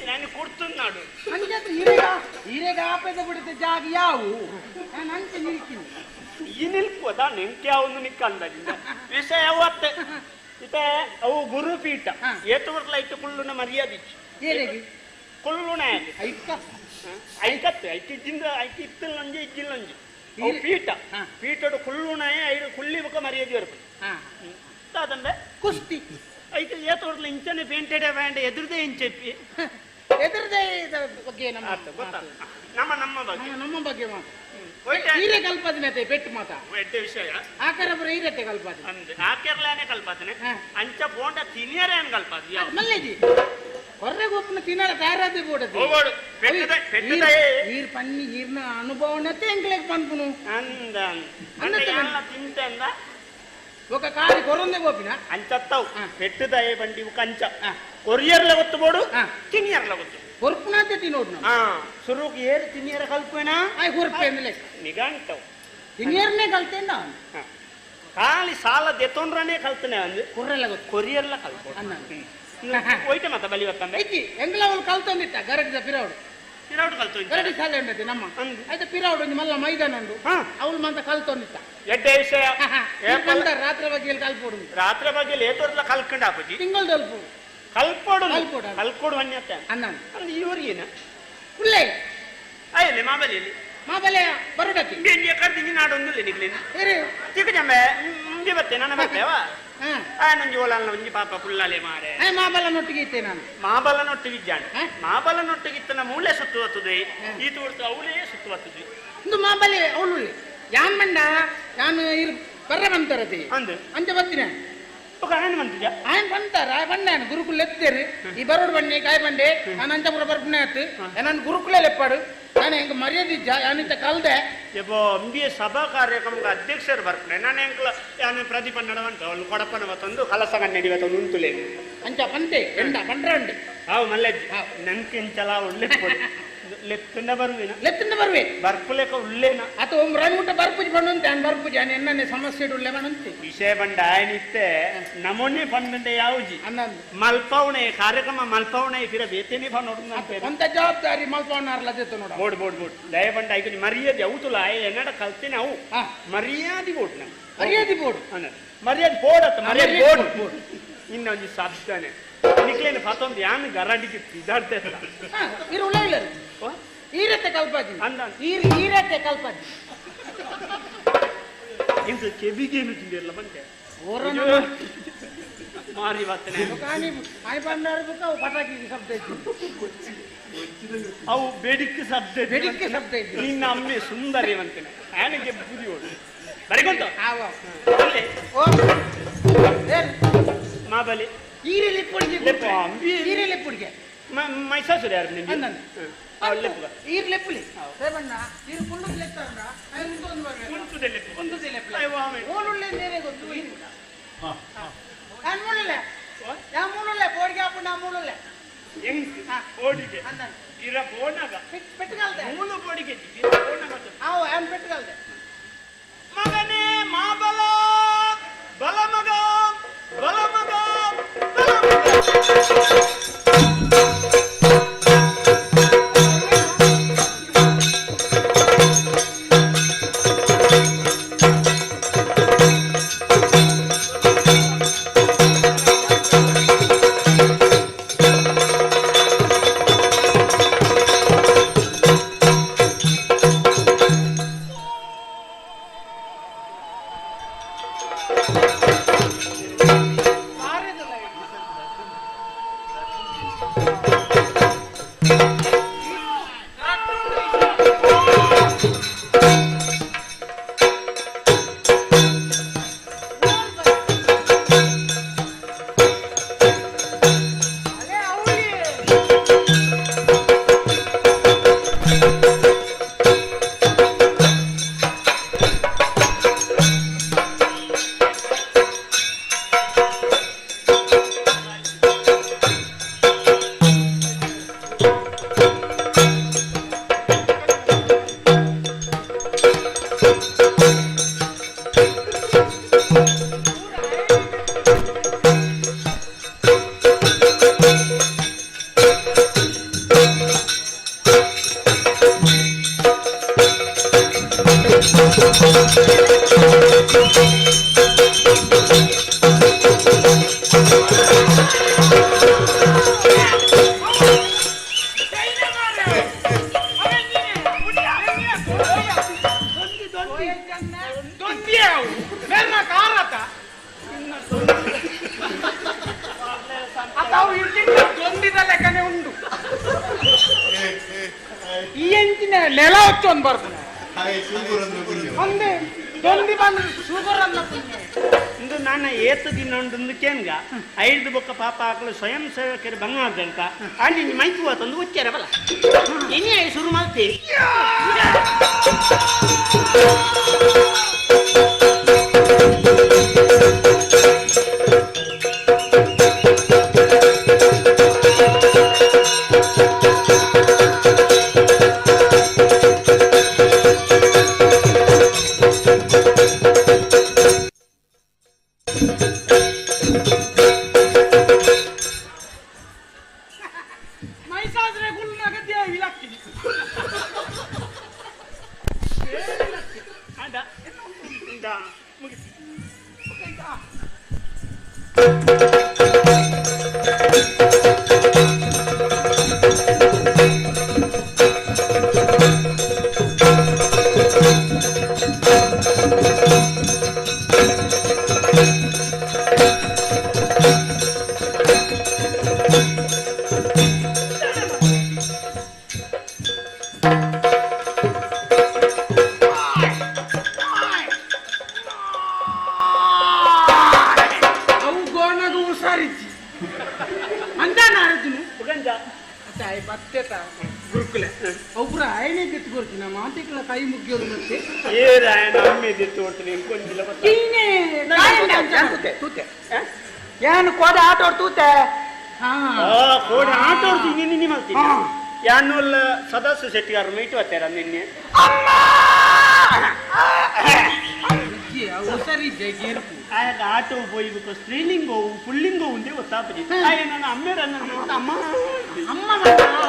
ನಾನು ಕೊಡ್తున్నాಡು ಹಿರೇಗ ಆಪೆದ ಬಿಡುತ್ತೆ ಜಾಗ ಯಾವು ನಾನು ಅಂಚೆ ನಿಲ್ತೀನಿ ಈ ನಿಲ್ಪೋದ ನಿಂಕೆ ಅವನು ನಿಕ್ಕಂದ ವಿಷಯ ಯಾವತ್ತೆ ಇತ್ತೆ ಅವು ಗುರುಪೀಠ ಏತು ಲೈಟ್ ಕುಳ್ಳುನ ಮರ್ಯಾದೆ ಕುಳ್ಳುಣ ಐಕತ್ತೆ ಐಕ್ ಇಜ್ಜಿಂದ ಐಕ್ ಇತ್ತಿಲ್ಲಂಜಿ ಇಜ್ಜಿಲ್ಲಂಜಿ ಅವು ಪೀಠ ಪೀಠಡು ಕುಳ್ಳುಣ ಐದು ಕುಳ್ಳಿ ಬೊಕ ಮರ್ಯಾದೆ ಬರ್ಪುಂಡು ಅದಂದೆ ಕುಸ್ತಿ ಐಕ್ ಏತು ಇಂಚನೆ ಪೇಂಟೆಡ್ ಬ್ಯಾಂಡ್ ಎದುರುದೇ ಇಂಚೆಪ್ಪಿ ಎದುರುದೇ ಬಗ್ಗೆ ನಮ್ಮ ನಮ್ಮ ನಮ್ಮ ಬಗ್ಗೆ ನಮ್ಮ ಬಗ್ಗೆ ಮಾತು ಹೀರೆ ಕಲ್ಪದಿನತೆ ಪೆಟ್ಟು ಮಾತ ಎಡ್ಡೆ ವಿಷಯ ಆಕರಪುರ ಹೀರತೆ ಕಲ್ಪದಿ ಅಂದ್ ಆಕೆರ್ಲಾನೆ ಕಲ್ಪದನೆ ಅಂಚ ಪೋಂಡ ತಿನಿಯರೇ ಅನ್ ಕಲ್ಪದಿ ಮಲ್ಲೇಜಿ ಹೊರ್ರೆ ಗೊಪ್ಪನ ತಿನ್ನರ ತಯಾರಾದ ಬೋಡದು ಹೋಗೋಡು ಪೆಟ್ಟದ ಪೆಟ್ಟದ ಈರ್ ಪನ್ನಿ ಈರ್ನ ಅನುಭವನತೆ ಎಂಕ್ಲೆಗ್ ಪನ್ಪುನು ಅಂದ ಅಂದ ತಿಂತೆ ಅಂದ ఒక ಕಾರಿ ಕೊರೊಂದೆ ಗೋಪಿನ ಅಂಚತ್ತವು ಪೆಟ್ಟುದಯೇ ಬಂಡಿ ಕಂಚ ಕೊರಿಯರ್ಲ ಗೊತ್ತು ಬೋಡು ತಿನಿಯರ್ಲ ಗೊತ್ತು ಕೊರ್ಪುನಾತೆ ತಿನ್ನೋಡು ಹಾ ಸುರುಕ್ ಏರು ತಿನಿಯರ ಕಲ್ಪೇನಾ ಆಯ್ ಕೊರ್ಪೆ ಅಂದ್ಲೆ ನಿಗಂಟವು ತಿನಿಯರ್ನೇ ಕಲ್ತೇನ ಖಾಲಿ ಸಾಲ ದೆತ್ತೊಂಡ್ರನೇ ಕಲ್ತನೆ ಅಂದು ಕೊರ್ರೆಲ್ಲ ಗೊತ್ತು ಕೊರಿಯರ್ಲ ಕಲ್ಪೋಡು ಅನ್ನ ಹೋಯ್ತೆ ಮತ್ತ ಬಲಿ ಬತ್ತಂಬೆ ಇಜ್ಜಿ ಎಂಗ್ಲ ಅವಳು ಕಲ್ತೊಂದಿತ್ತ ಗರಡಿದ ಪಿರವಡು ಪಿರವಡು ಕಲ್ತೊಂದಿತ್ತ ಗರಡಿ ಶಾಲೆ ಉಂಡತಿ ನಮ್ಮ ಆಯ್ತು ಪಿರವಡು ಒಂಜಿ ಮಲ್ಲ ಮೈದಾನ ಉಂಡು ಅವಳು ಮಂತ ಕಲ್ತೊಂದಿತ್ತ ಎಡ್ಡೆ ವಿಷಯ ರಾತ್ರಿ ಬಗ್ಗೆ ಕಲ್ಪೋಡು ರಾತ್ರಿ ಬಗ್ಗೆ ಲೇತೋರ್ಲ ಕಲ್ಕಂಡ ಆಪುಜಿ ತಿಂಗಳು ದೊಲ್ಪು ಕಲ್ಪೋಡು ಕಲ್ಪೋಡು ಕಲ್ಕೋಡು ಅನ್ಯತ್ತೆ ಅನ್ನ ಅಂದ್ ಇವರಿಗೇನ ಉಲ್ಲೇ ಅಯ್ಯಲೆ ಮಾಬಲಿಯಲ್ಲಿ ಮಾಬಲೆ ಬರುಡತಿ ಇಂಗೆ ಕರ್ದಿಂಗಿ ನಾಡೊಂದುಲ್ಲೆ ನಿಗ್ಲೇನು ಏರಿ ತಿಕ್ಕ ಜಂಬೆ ಇಂಗೆ ಬತ್ತೆ ನನ್ನ ಬತ್ತೇವಾ ನಂಜಿ ಓಲಾಲ್ನ ಒಂಜಿ ಪಾಪ ಕುಲ್ಲಾಲೆ ಮಾರೆ ಮಾಬಲ ನೊಟ್ಟಿಗೆ ಇತ್ತೆ ನಾನು ಮಾಬಲ ನೊಟ್ಟಿಗೆ ಇಜ್ಜಾಂಡ್ ಮಾಬಲ ನೊಟ್ಟಿಗೆ ಇತ್ತನ ಮೂಲೆ ಸುತ್ತು ಬತ್ತುದು ಈ ತೋರ್ತು ಅವಳೇ ಸುತ್ತು ಬತ್ತುದು ಇಂದು ಮಾಬಲೆ ಅವಳುಳ್ಳಿ ಯಾನ್ ಮಂಡ ಯಾನ್ ಇರ್ ಬರ್ರ ಬಂತಾರತಿ ಅಂದು ಅಂಚ ಬತ್ತಿನ ఒక ఆయన ಮಂತಿಜ ఆయన ಬಂತಾರ ಆಯ್ ಬಂಡ ಗುರುಕುಲ್ ಎತ್ತೇರಿ ಈ ಬರೋಡು ಬನ್ನಿ ಕಾಯ್ ಬಂಡೆ ನಾನು ಅಂಚಪುರ ಬರ್ಪುನೆ ಆತು ನಾನು ಗುರುಕುಲೇ ಲೆಪ್ಪಾಡು ನಾನು ಹೆಂಗ ಮರ್ಯಾದೆ ಇಜ್ಜ ಯಾನಿಂತ ಕಲ್ದೆ ಎಬೋ ಅಂಬಿಯ ಸಭಾ ಕಾರ್ಯಕ್ರಮಕ್ಕೆ ಅಧ್ಯಕ್ಷರು ಬರ್ಪುನೆ ನಾನು ಎಂಕ್ಲ ಯಾನು ಪ್ರದೀಪ ನಡವಂತ ಅವಳು ಕೊಡಪನ ಬತ್ತೊಂದು ಕಲಸ ಕನ್ನಡಿ ಬತ್ತೊಂದು ಉಂತುಲೇ ಅಂಚ ಪಂತೆ ಎಂಡ ಪಂಡ್ರಂಡಿ ಹಾವು ಮಲ್ಲೆಜ್ಜಿ ನನ್ಕೆಂಚಲ ಒಳ್ಳೆ ಲೆತ್ತುಂಡ ಬರುವೇನ ಲೆತ್ತುಂಡ ಬರುವೆ ಬರ್ಪುಲೆಕ ಉಳ್ಳೇನ ಅತ ಒಮ್ಮೆ ರಂಗುಟ ಬರ್ಪುಜಿ ಬಂದಂತೆ ಅನ್ ಬರ್ಪುಜಿ ಅನ್ ಎನ್ನನೆ ಸಮಸ್ಯೆ ಉಳ್ಳೆ ಬಂದಂತೆ ವಿಷಯ ಬಂಡ ಆಯನಿತ್ತೆ ನಮೊನ್ನೆ ಪಂಡಂಡೆ ಯಾವುಜಿ ಅನ್ನಂದು ಮಲ್ಪವಣೆ ಕಾರ್ಯಕ್ರಮ ಮಲ್ಪವಣೆ ಫಿರ ಬೇತೇನೆ ನೋಡುದಂತೆ ಅಂತ ಜವಾಬ್ದಾರಿ ಮಲ್ಪವನಾರ್ಲ ಜೊತೆ ನೋಡ ಬೋಡ್ ಬೋಡ್ ಬೋಡ್ ದಯ ಬಂಡ ಐಕು ಮರ್ಯಾದೆ ಅವತುಲ ಆಯ ಎನ್ನಡ ಕಲ್ತೇನೆ ಅವು ಮರ್ಯಾದೆ ಬೋಡ್ ನಂಗೆ ಮರ್ಯಾದೆ ಬೋಡು ಮರ್ಯಾದೆ ಬೋಡತ್ತ ಮರ್ಯಾದೆ ಬೋಡ್ ಬೋಡ್ ಇನ್ನೊಂದು ಶಬ್ದನೆ ನಿಕ್ಲೇನು ಪತ್ತೊಂದು ಯಾನ್ ಗರಡಿಗೆ ಇದಾಡ್ತಾ ಇರು ಉಳ್ಳ ಇಲ್ಲ ಈರತ್ತೆ ಕಲ್ಪಾಜಿ ಅಂದ ಈರತ್ತೆ ಕಲ್ಪಾಜಿ ಇಂದು ಕೆವಿಗೇನು ತಿಂದಿರಲ್ಲ ಬಂತೆ ಮಾರಿ ಬರ್ತನೆ ಪಟಾಕಿ ಶಬ್ದ ಇತ್ತು ಅವು ಬೇಡಿಕೆ ಶಬ್ದ ಬೇಡಿಕೆ ಶಬ್ದ ಇತ್ತು ನಿನ್ನ ಅಮ್ಮೆ ಸುಂದರಿ ಅಂತೇನೆ ಆನೆಗೆ ಬುದಿ ಓಡು ಬರಿಗೊಂತ ಮಾಬಲಿ ಈರೆಲೆ ಪುಡಿಗೆ ಈರೆಲೆ ಪುಡಿಗೆ ಮೈಸಾಸುರಿ ಯಾರು ನಿಮ್ಗೆ ಈರ್ಲೆ ಪುಲಿ ರೇವಣ್ಣ ಈರು ಪುಲ್ಲು ಲೆತ್ತಾಂಡ ಒಂದು ಓಲುಳ್ಳೆ ನೇರೆ ಗೊತ್ತು ನಾನು ಮೂಲಲೆ ಯಾ ಮೂಲಲೆ ಬೋಡಿಗೆ ಹಾಪು ನಾ ಮೂಲಲೆ ಬೋಡಿಗೆ ಇರ ಬೋನಾಗ ಪೆಟ್ಟುಗಲ್ದೆ ಮೂಲು ಬೋಡಿಗೆ ಆವು ಆನ್ ಪೆಟ್ಟುಗಲ್ದೆ ಮಗನೇ ಮಾಬಲ ಬಲ ಮಗ ಬಲ ಮಗ ಬಲ ಮಗ. ನೆಲ ಹೊಚ್ಚೊಂದು ಬರ್ಪುನ ಹಾಯ್ ಶುಗರ್ ಅಂದ್ರೆ ಪುಣ್ಯ. ಒಂದೇ ದೊಂದಿ ಬಂದು ಶುಗರ್ ಅನ್ನ ಪುಣ್ಯ. ಇಂದು ನಾನು ಏತು ದಿನ ಉಂಡು ಕೇನ್ಗ ಐದು ಬೊಕ್ಕ ಪಾಪ ಹಾಕಲು ಸ್ವಯಂ ಸೇವಕರು ಬಂಗಾರದಂತ ಅಲ್ಲಿ ಮೈಕು ತಂದು ಉಚ್ಚಾರ ಬಲ ಇನಿ ಶುರು ಮಾಡ್ತಿ. ಮೈಸಾದ್ರೆ ಗುಲ್ನಾಗ ದೇವಿ ಲಕ್ಕಿನಿ. ಅದ ಇಂದ ಮುಗಿತು. ಅವು ಗೋಣಗ ಹುಷಾರಿಜ್ಜಿ ಅಂತ ನಾರಜುನು. ಉಗಂಜ. ತಾಯಿ ಬತ್ತೆತ ಗುರುಕುಲೆ ಒಬ್ರು ಆಯನೇ ದಿತ್ತು ಕೊಡ್ತೀನಿ ಮಾತಿಕ್ಲ ಕೈ ಮುಗಿಯೋದು ಮತ್ತೆ. ಏ ರಾಯಣ ಅಮ್ಮೆ ದಿತ್ತು ಕೊಡ್ತೀನಿ ಇಂಕೊಂಜಿಲ್ಲ ಗೊತ್ತಾ? ಕೀನೆ ತೂತೆ ತೂತೆ ಏನು ಕೋಡ ಆಟ ತೂತೆ. ಹಾ. ಆ, ಕೋಡಿ ಆಟ ಆಡ್ತೀನಿ ನಿನ್ನೆ ಮಾಡ್ತೀನಿ ಯಾನೂಲ್ ಸದಸ್ಯ ಶೆಟ್ಟಿಗಾರ ಮೈಟು ಹತ್ತಾರ ನಿನ್ನೆ. ಹುಷಾರಿಜ್ಜಿ ಗೇರ್ಪು. ಆಯಾಗ ಆಟೋ ಬೋಯ್ಬೇಕು ಸ್ತ್ರೀಲಿಂಗವು ಪುಲ್ಲಿಂಗವು ಒಂದೇ ಗೊತ್ತಾಪಜಿ ಆಯ ನನ್ನ ಅಮ್ಮೇರ ನನ್ನ ಅಮ್ಮ. ಅಮ್ಮ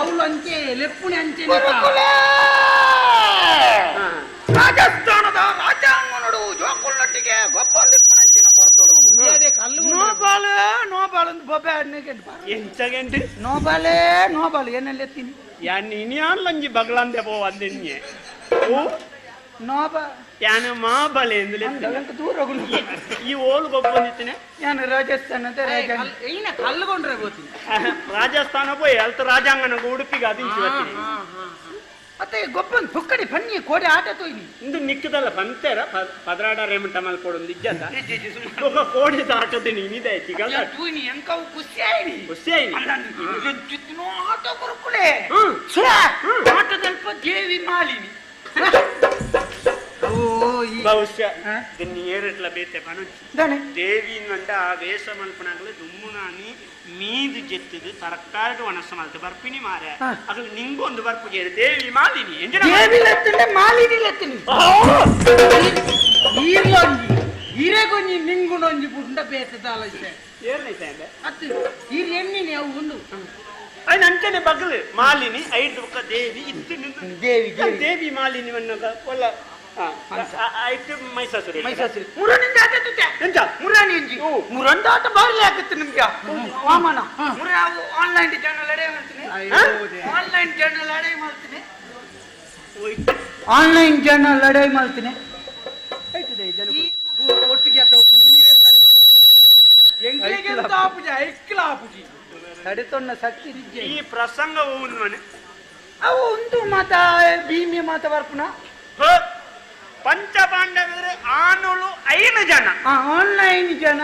ಅವಳು ಅಂಚೆ ಲೆಪ್ಪುಣೆ ಅಂಚೆ. ರಾಜಸ್ಥಾನದ ರಾಜಾಂಗನಡು ಜೋಕುಳ್ನೊಟ್ಟಿಗೆ ಗೊಪ್ಪೊಂದಿಪ್ಪುನಂಚಿನ ಪೊರ್ತುಡು. ಕಲ್ಲು. ನೋ ಬಾಲ್ ನೋ ಬಾಲ್ ಅಂತ ಬೊಬ್ಬೆ ಆಡ್ನಿಗೆ. ಎಂಚಗೆಂಟು? ನೋ ಬಾಲೇ ನೋ ಬಾಲ್ ಏನೆಲ್ಲ ಎತ್ತೀನಿ. ಯಾನ್ ಇನ್ಯಾನ್ಲಂಜಿ ಬಗ್ಲಂದೆ ಪೋ ಅಂದಿನ್ಯೆ ಓ. ನೋ ಬಾ. ಯಾನ ಮಾ ಬಲೆ ಎಂದಲೇ. ದೂರ ಹೋಗು. ಈ ಓಲ್ ಗೊಬ್ಬಂದಿತ್ತನೆ. ನಾನು ರಾಜಸ್ಥಾನದ ರಾಜ. ಏನ ಕಲ್ಲುಕೊಂಡ್ರೆ ಗೊತ್ತಿಲ್ಲ. ರಾಜಸ್ಥಾನ ಪೋಯ್ ಅಲ್ತ ರಾಜಾಂಗನ ಉಡುಪಿಗೆ ಅದಿಂಚಿ ಬರ್ತೀನಿ. ಮತ್ತೆ ಗೊಪ್ಪನ್ ತುಕ್ಕಡಿ ಪನ್ನಿ ಕೋಡೆ ಆಟ ತೋಯ್ನಿ. ಇಂದು ನಿಕ್ಕದಲ್ಲ ಪಂತೇರ ಪದರಾಡ ರೇಮಂಟ ಮಲ್ಕೊಡೊಂದು ಇಜ್ಜತ ఒక ಕೋಡಿ ದಾಟದೆ ನೀನಿದೆ ಚಿಗಲ್ಲ. ತೂಯ್ನಿ ಎಂಕವು ಖುಷಿ ಆಯ್ನಿ. ಖುಷಿ ಆಯ್ನಿ. ಚಿತ್ತಿನೋ ಆಟ ಗುರುಕುಲೆ. ಹ್ಮ್. ಛೇ, ಆಟದಲ್ಪ ದೇವಿ ಮಾಲಿನಿ. ಓ ಈ ಬಹುಶಃ ಹಾ? ಇದನ್ನ ಏರಟ್ಲ ಬೇತೆ ಪನುಚಿ. ದಾನೆ. ದೇವಿ ಅಂಡ ಆ ವೇಷ ಮಲ್ಪನಾಗಲು ದುಮ್ಮುನಾನಿ ಮೀದು ಜೆತ್ತದು ತರಕಾರಿ ಒಣಸ ಮಲ್ತು ಬರ್ಪಿನಿ ಮಾರೆ. ಹಾ. ಅಗಲು ನಿಂಗೊಂದು ಬರ್ಪು ಜೇರು ದೇವಿ ಮಾಲಿನಿ ಎಂಜಿನ. ದೇವಿ ಲೆತ್ತಂಡೆ ಮಾಲಿನಿ ಲೆತ್ತನಿ. ಈರ್ಲೊಂಜಿ ಇರೆಗೊಂಜಿ ನಿಂಗುಣೊಂಜಿ ಪುಂಡ ಬೇತದಾಲ ಇತ್ತೆ. ಏರ್ನೈತೆ ಅಂದೆ. ಅತ್ತು ಈರ್ ಎಣ್ಣಿನಿ ಅವು ಒಂದು. ಐನ ಅಂಚನೆ ಬಗಲು ಮಾಲಿನಿ ಐದು ಬೊಕ್ಕ ದೇವಿ ಇತ್ತು ನಿಂದು. ದೇವಿ ದೇವಿ. ದೇವಿ ಮಾಲಿನಿ ವನ್ನಗ ಒಲ್ಲ ಆಯ್ತು ಮೈಸಾಸುರಿ. ಮೈಸಾಸುರಿ ಮುರಣಿಂದ ಆಟ ತುತ್ತೆ. ಎಂಚ? ಮುರಾಣಿ ಇಂಜಿ ಮುರಂಡ ಆಟ ಬಾರಿ ಆಗುತ್ತೆ ನಿಮ್ಗೆ ವಾಮನ. ಮುರ ಆನ್ಲೈನ್ ಜರ್ನಲ್ ಅಡೆ ಮಾಡ್ತೀನಿ. ಅಯ್ಯೋ they. Online journal ಅಡೆ ಮಾಡ್ತೀನಿ. ಆನ್ಲೈನ್ ಜರ್ನಲ್ ಅಡೆ ಮಾಡ್ತೀನಿ. ಈ ಒಟ್ಟಿಗೆ ಆತ ಉಪ್ಪು ನೀರೇ ಸರಿ ಮಾಡ್ತಾರೆ. ಎಂಕ್ಲೆಗೆ ಎಂತ ಆಪುಜಿ ಐಕ್ಲ ಆಪುಜಿ. ತಡೆತೊನ್ನ ಶಕ್ತಿ. ಈ ಪ್ರಸಂಗ ಮನೆ. ಅವು ಒಂದು ಮಾತ ಭೀಮಿ ಮಾತ ಬರ್ಪುನ. ಪಂಚಪಾಂಡವರು ಆನುಳು ಐನು ಜನ. ಆನ್ಲೈನ್ ಜನ.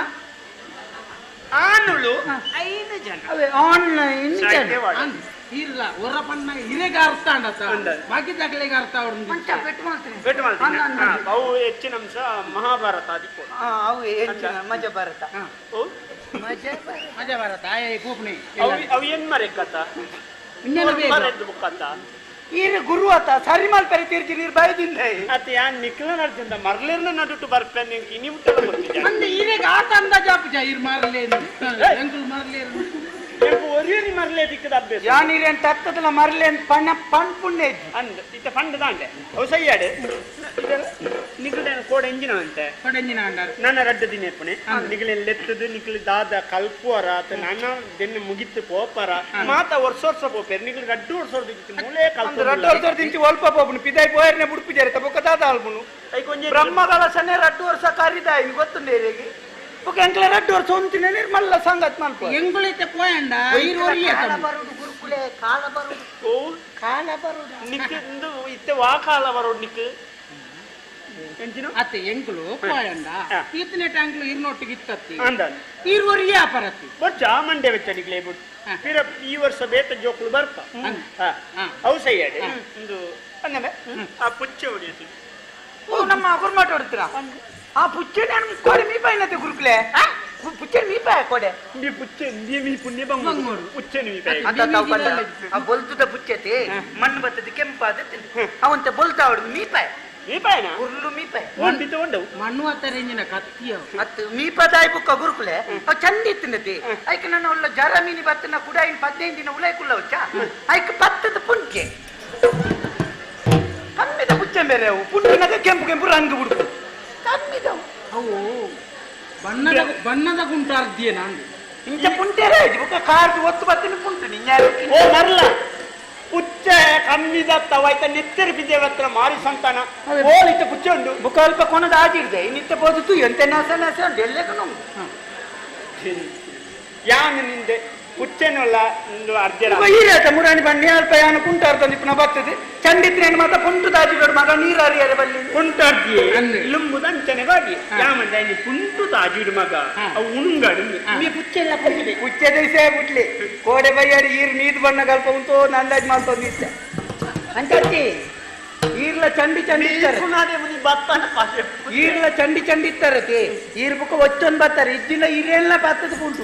ಆನುಳು ಹಾ. ಐನು ಜನ. ಅವೇ ಆನ್ಲೈನ್ ಜನ. ಸಾಹಿತ್ಯವಾಡ. ಅಂದ್ ಈರ್ಲ ಹೊರ ಪಣ್ಣ ಹಿರೇಗ ಅರ್ಥ ಅಂಡತ. ಅಂದ. ಬಾಕಿ ತಗಲಿಗೆ ಅರ್ಥ ಅವ್ರನ್ನ. ಮಂಚ ಪೆಟ್ಟು ಮಾಡ್ತೀನಿ. ಪೆಟ್ಟು ಮಾಡ್ತೀನಿ. ಅಂದ, ಅಂದ, ಅಂದ. ಅವು ಹೆಚ್ಚಿನ ಅಂಶ ಮಹಾಭಾರತ ಅದಕ್ಕೂ. ಅವು ಹೆಚ್ಚಿನ ಮಜಾ ಭಾರತ. ಹಾ. ಓ, ಮಜಾ ಭಾರತ. ಮಜಾ ಬರತ್ತ ಆಯ್ ಕೂಪ್ನಿ. ಅವು ಅವು ಏನ್ ಮರೆಕ್ಕತ್ತ? ಇನ್ನೇನು ಬೇಕು? ಮರೆದ್ದು ಬುಕ್ಕತ್ತ. ಈರು ಗುರು ಆತ ಸರಿ ಮಲ್ಪರೆ ತೀರ್ಜಿ ನೀರು ಬಾಯದಿಂದ. ಅತ್ತ ಯಾನ್ ನಿಕ್ಲ ನಡ್ತಿಂದ ಮರ್ಲಿರ್ನ ನಡುಟು ಬರ್ಪೆ ನಿಂಗೆ ಇನಿ ಮುಟ್ಟಲ ಗೊತ್ತಿದೆ. ಅಂದ್ ಹಿರೇಗ ಆತ ಅಂದಾಜು ಆಪುಜ ಈರ್ ಮಾರ್ಲೇ ಎಂಕುಲು ಮಾರ್ಲೇ. ಎಂಕು ಒರಿಯರಿ ಮರ್ಲೆ ದಿಕ್ಕದ ಅಭ್ಯಾಸ. ಯಾನೀರೇನ್ ತತ್ತದಲ್ಲ ಮರಲೇನ್ ಪಣ್ಣ ಪಣ್ ಪುಣ್ಯ ಇಜ್ಜಿ. ಅಂದ್ ಇತ್ತ ಫಂಡ್ ದಾಂಡೆ ಅವು ಸಯ್ಯಾಡು ನಿಗಡ ಕೋಡ ಎಂಜಿನ ಅಂತೆ. ಕೊಡಂಜಿನ ಅಂಡಾರ್. ನನ್ನ ರಡ್ಡ ದಿನ ಎಪ್ಪಣೆ ನಿಗಲೆನ್ ಲೆತ್ತದು ನಿಗಲು ದಾದ ಕಲ್ಪುವರ ಆತ ನನ್ನ ದೆನ್ನು ಮುಗಿತ್ತು ಪೋಪರ ಮಾತ ವರ್ಷ ವರ್ಷ ಪೋಪೇರು ನಿಗಲು ರಡ್ಡು ವರ್ಷ ವರ್ಷ ಮೂಲೆ ಅಂದ್ ರಡ್ಡು ಕಲ್ತು. ವರ್ಷ ತಿಂಚಿ ಒಲ್ಪ ಪೋಪುನು ಪಿದಾಯಿ ಪೋಯರ್ನೆ ಬುಡ್ಪು ಜೇರಿತ ಬೊಕ್ಕ ದಾದ ಆಲ್ಬುನು. ಬ್ರಹ್ಮಕಲಶನೇ ರಡ್ಡು ವರ್ಷ ಕರಿದ ಇನ್ ಗೊತ್ತುಂಡೆ ಇರೆಗೆ ಬೊಕ್ಕ ಎಂಕ್ಲೆ ರಡ್ಡು ವರ್ಷ ಒಂತಿನ ನಿರ್ಮಲ್ಲ ಸಂಗತ್ ಮಲ್ಪ. ಎಂಕುಲೈತೆ ಪೋಯಂಡ ಈರ್ ಒರಿಯೆ ಬರುದು ಗುರುಕುಲೆ. ಗುರುಕುಲೆ ಕಾಲ ಬರುಡು. ಓ ಕಾಲ ಬರುಡು ನಿಕ್ ಇಂದು ಇತ್ತೆ ವಾ ಕಾಲ ಬರೋಡು ನಿಕ್ ಎಂಚಿನ ಅತ್ತೆ ಎಂಕುಲು ಪೋಯಂಡ ಈತನೆ ಟ್ಯಾಂಕ್ಲು ಇರ್ನೊಟ್ಟಿಗೆ ಇತ್ತತ್ತಿ ಅಂದ ಇರುವರಿಗೆ ವ್ಯಾಪಾರತ್ತಿ ಬೊಚ್ಚ ಮಂಡೆ ವೆಚ್ಚ ನಿಕ್ಲೆ ಬುಟ್ ಪಿರ ಈ ವರ್ಷ ಬೇತ ಜೋಕುಲು ಬರ್ಪ. ಅವು ಸೈಯಾಡೆ ಒಂದು ಅನ್ನಮೆ ಆ ಪುಚ್ಚೆ ಹೊಡಿಯತಿ. ಓ ನಮ್ಮ ಗುರುಮಾಟ ಹೊಡ್ತೀರಾ ಆ ಪುಚ್ಚೆ ನಾನು ಕೋಡೆ ಮೀಪಾಯಿನತೆ ಗುರುಕುಲೆ ಪುಚ್ಚೆ ಮೀಪಾಯ ಕೋಡೆ ಮೀ ಪುಚ್ಚೆ ಮೀ ಪುಣ್ಯ ಬಂಗೋಡು ಪುಚ್ಚೆ ಮೀಪಾಯ ಅದ ತಾವು ಪಂಡ ಆ ಬೊಲ್ತುದ ಪುಚ್ಚೆತೆ ಮಣ್ಣು ಬತ್ತದ ಕೆಂಪಾದ ಅವಂತ ಬೊಲ್ತಾವಡು ಮೀಪಾಯ ಮೀಪಾಯನ ಉರ್ಲು ಮೀಪಾಯ ಒಂಡಿತ ಒಂಡವು ಮಣ್ಣು ಅತ್ತರೆಂಜಿನ ಕತ್ತಿಯ ಅತ್ತು ಮೀಪದಾಯಿ ಬುಕ್ಕ ಗುರುಕುಲೆ ಅವ್ ಚಂದ ಇತ್ತಿನತಿ ಐಕ್ ನನ್ನ ಉಳ್ಳ ಜರ ಮೀನಿ ಬತ್ತನ ಕುಡ ಇನ್ 15 ದಿನ ಉಲೈ ಕುಲ್ಲ ವಚ್ಚ ಐಕ್ ಪತ್ತದ ಪುಂಚೆ ಕಮ್ಮಿದ ಪುಚ್ಚೆ ಬೇರೆ ಅವು ಪುಂಟಿನಾಗ ಕೆಂಪು ಕೆಂಪು ರಂಗು ಬಿಡ್ತು ಕಮ್ಮಿದವು ಅವು ಬಣ್ಣದ ಬಣ್ಣದ ಗುಂಟ ಅರ್ಧಿಯೇ ನಾನು ಇಂಚ ಪುಂಟೆರೆ ಬುಕ್ಕ ಕಾರ್ದು ಒತ್ತು ಬತ್ತಿನ ಪುಂಟು ನಿನ್ಯಾರು ಓ ಮರ್ಲ ಪುಚ್ಚೆ ಕಮ್ಮಿದ ತವಾಯ್ತ ನೆತ್ತೆರು ಬಿದ್ದೇವತ್ರ ಮಾರಿ ಸಂತಾನ ಓಲಿತ ಪುಚ್ಚೆ ಉಂಡು ಬುಕ್ಕ ಅಲ್ಪ ಕೊನದ ಆಜಿಡ್ದೆ ಇನ್ನಿತ್ತ ಬೋದಿತ್ತು ಎಂತ ನಾಸ ನಾಸ ಉಂಟು ಎಲ್ಲಕ್ಕೂ ನುಂಗು ಯಾನ್ ನಿಂದೆ ಪುಚ್ಚೆನೊಲ್ಲ ಇಂದು ಅರ್ಜರ ಈರೇತ ಮುರಾಣಿ ಬಣ್ಣಿ ಅಲ್ಪ ಯಾನು ಕುಂಟಾರ್ತ ನಿಪ್ಪನ ಬರ್ತದೆ ಚಂಡಿತ್ರೇನು ಮಾತ ಪುಂಟು ದಾಜಿಡೋಡು ಮಗ ನೀರು ಹರಿಯರೆ ಬಲ್ಲಿ ಕುಂಟು ಅರ್ಜಿಯೇ ಅಂದೆ. ಲುಂಬುದಂಚನೆ ಬಾಡಿ ಯಾಮಂದ ಇಲ್ಲಿ ಕುಂಟು ತಾಜಿಡು ಮಗ ಅವು ಉಣುಂಗಾಡು ಮೀ ಪುಚ್ಚೆಲ್ಲ ಪುಂಟಿದೆ ಪುಚ್ಚೆ ದಿವಸ ಬಿಟ್ಲಿ ಕೋಡೆ ಬಯ್ಯಾಡಿ ಈರ್ ಮೀದ್ ಬಣ್ಣ ಕಲ್ಪ ಉಂಟು ನಂದಾಜ್ ಮಾಡ್ತೊಂದು ಇತ್ತ ಅಂಚಿ ಈರ್ಲ ಚಂಡಿ ಚಂಡಿ ಇತ್ತಾರೆ ಪುನಾದೆ ಮುನಿ ಬತ್ತಾನ ಪಾಸೆ ಈರ್ಲ ಚಂಡಿ ಚಂಡಿ ಇತ್ತಾರೆ ಈರ್ ಬುಕ್ಕ ಒಚ್ಚೊಂದು ಬರ್ತಾರೆ ಇದ್ದಿನ ಈರೆಲ್ಲ ಬತ್ತದ ಕುಂಟು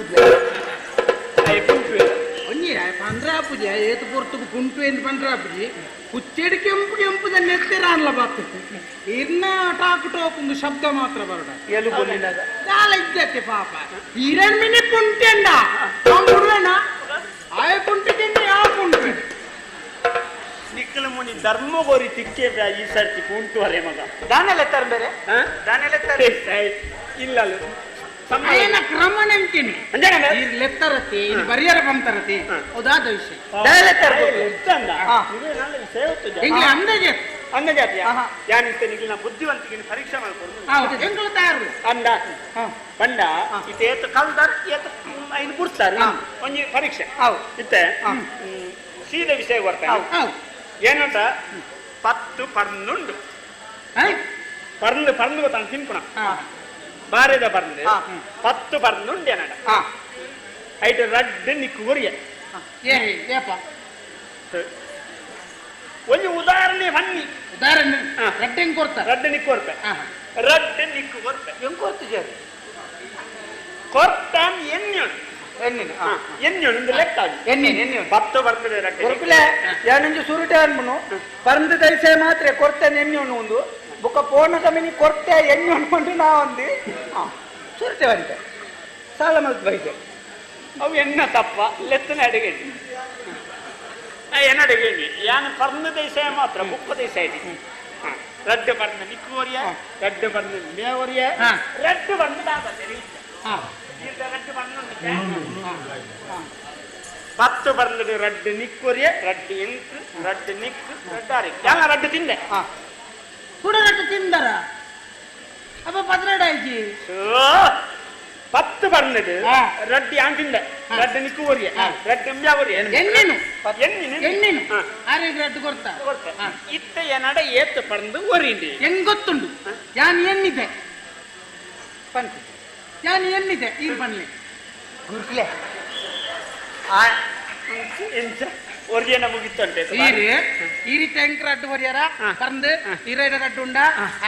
ಅಯ್ಯ ಪುಂಟು ಒಂಜಿ ಪಂಡ್ರಾಪುಜಿ ಏತು ಪೊರ್ತುಗು ಕುಂಟು ಎಂದು ಪಂಡ್ರಾಪುಜಿ ಪುಚ್ಚೆಡು ಕೆಂಪು ಕೆಂಪುದ ನೆತ್ತೆರಾನ್ಲ ಬತ್ತು ಇರ್ನ ಟಾಕು ಟೋಕು ಒಂದು ಶಬ್ದ ಮಾತ್ರ ಬರಡ ಎಲು ಬೊಲ್ಲಿನಾಗ ದಾಲ ಇದ್ದತ್ತೆ ಪಾಪ ಈರನ್ ಮಿನಿ ಪುಂಟೆಂಡ ಬಿಡುವೆನ ಆಯ ಪುಂಟಿಗೆ ಯಾವ ಪುಂಟು ನಿಕ್ಕಲ ಮುನಿ ಧರ್ಮಗೋರಿ ತಿಕ್ಕೆ ಈ ಸರ್ತಿ ಕುಂಟು ಅರೆ ಮಗ ದಾನೆಲ್ಲ ಎತ್ತಾರೆ ಬೇರೆ ಹಾ? ದಾನೆಲ್ಲ ಎತ್ತಾರೆ ಇಲ್ಲ ಅಯ್ಯನ ಕ್ರಮ ನೆಂತೀನಿ ಅಂಜನ ಈರ್ ಲೆತ್ತರತಿ ಇಲ್ಲಿ ಬರಿಯರ ಬಂತರತಿ ಹೌದಾದ ವಿಷಯ ದಾನೆಲ್ಲ ಎತ್ತಾರೆ ಎಂಗ್ಲೆ ಅಂದಾಜೆ ಅಂದ ಜಾತಿಯ ಯಾನಿಂತ ನಿಗಿನ ಬುದ್ಧಿವಂತಿಗೆ ಪರೀಕ್ಷೆ ಮಾಡ್ಕೊಂಡು ಹೌದು ಎಂಗಳು ತಯಾರು ಅಂದ ಬಂಡ ಇತ್ತ ಏತ ಕಲ್ದಾರ್ ಏತ ಐನು ಬಿಡ್ತಾರೆ ಒಂಜಿ ಪರೀಕ್ಷೆ ಹೌದು. ಇತ್ತೆ ಸೀದ ವಿಷಯ ಬರ್ತಾನೆ ಹೌದು ಏನಂತ 10 ಪರ್ನುಂಡು ಪರ್ನು ಪರ್ನು ಗೊತ್ತಾನ ತಿನ್ಪುಣ ಬಾರೆದ ಪರ್ನು 10 ಪರ್ನುಂಡು ಏನಡ ಐಟ್ ರಡ್ಡ್ ನಿಕ್ಕು ಒರಿಯ ಏ ಏಪ ಒಂಜಿ ಉದಾಹರಣೆ ಬನ್ನಿ ಉದಾಹರಣೆ ರಡ್ಡೆ ಹೆಂಗ್ ಕೊಡ್ತಾರೆ ರಡ್ಡ್ ನಿಕ್ಕು ಕೊರ್ಪೆ ರಡ್ಡ್ ನಿಕ್ಕು ಕೊರ್ಪೆ ಹೆಂಗ್ ಕೊರ್ತು ಜರಿ ಕೊರ್ತಾನ್ ಎಣ್ಣೆ ಎಣ್ಣಿನ ಎಣ್ಣೆ ಒಂದು ಲೆಕ್ಕ ಅದು. ಎಣ್ಣಿನ ಎಣ್ಣೆ 10 ಬರ್ತದೆ ರಡ್ಡೆ ಗುರುಕುಲೆ ಯಾನೊಂಜಿ ಸುರುಟೆ ಅನ್ಬನು ಪರಂದ ದೈಸೆ ಮಾತ್ರ ಕೊರ್ತೆ ಎಣ್ಣೆ ಒಂದು ಬುಕ್ಕ ಪೋಣ ಕಮಿನಿ ಕೊರ್ತೆ ಎಣ್ಣೆ ಉಣ್ಕೊಂಡು ನಾ ಒಂದು ಸುರುಟೆ ಬಂತೆ ಸಾಲ ಮಲ್ತ್ ಬೈತೆ ಅವು ಎಣ್ಣ ತಪ್ಪ ಲೆತ್ತನ ಅಡುಗೆ ಎನ್ನ ಅಡುಗೆ ಯಾನು ಪರ್ನ ದೇಶ ಮಾತ್ರ ಬುಕ್ಕ ದೇಶ ಇದೆ ರಡ್ಡು ಪರ್ನ ನಿಕ್ಕೋರಿಯ ರಡ್ಡು ಪರ್ನ ಮೇವರಿಯ ರಡ್ಡು ಬಂದು ರಡ್ಡು ಬಂದು 10 ಬರ್ನದು ರಡ್ಡು ನಿಕ್ಕೋರಿಯ ರಡ್ಡು ಎಂಕ್ ರಡ್ಡು ನಿಕ್ ರಡ್ಡು ಆರಿ ಯಾನ ರಡ್ಡು ತಿಂದೆ ಕೂಡ ರಡ್ಡು ತಿಂದರ ಅಪ್ಪ 12 ಆಯ್ತು 10 ಬರ್ನದು ರಡ್ಡು ಯಾನ್ ತಿಂದೆ ರಡ್ಡು ನಿಕ್ಕು ಒರಿಯ ರಡ್ಡು ಎಂಬ್ಯಾ ಒರಿಯ ಎಣ್ಣೆನು ಎಣ್ಣಿನ ಎಣ್ಣೆನು ಆರೇಗ್ ರಡ್ಡು ಕೊರ್ತ ಕೊರ್ತ ಇತ್ತ ಏನಡ ಏತ್ ಪರ್ಂದು ಒರಿಂಡಿ ಹೆಂಗ್ ಗೊತ್ತುಂಡು ಯಾನ್ ಎಣ್ಣಿದೆ ಪಂತಿ ಯಾನ್ ಎಣ್ಣಿದೆ ಈರ್ ಬನ್ನಿ ಗುರುಕುಲೆ ಎಂಚ ಒರಿಯನ ಮುಗಿತ್ತಂಟೆ ಈರು ಈ ರೀತಿ ಎಂಕ್ ರಡ್ಡು ಕೊರಿಯರ ಪರ್ಂದು ಇರೈಡ ರಡ್ಡು ಉಂಡ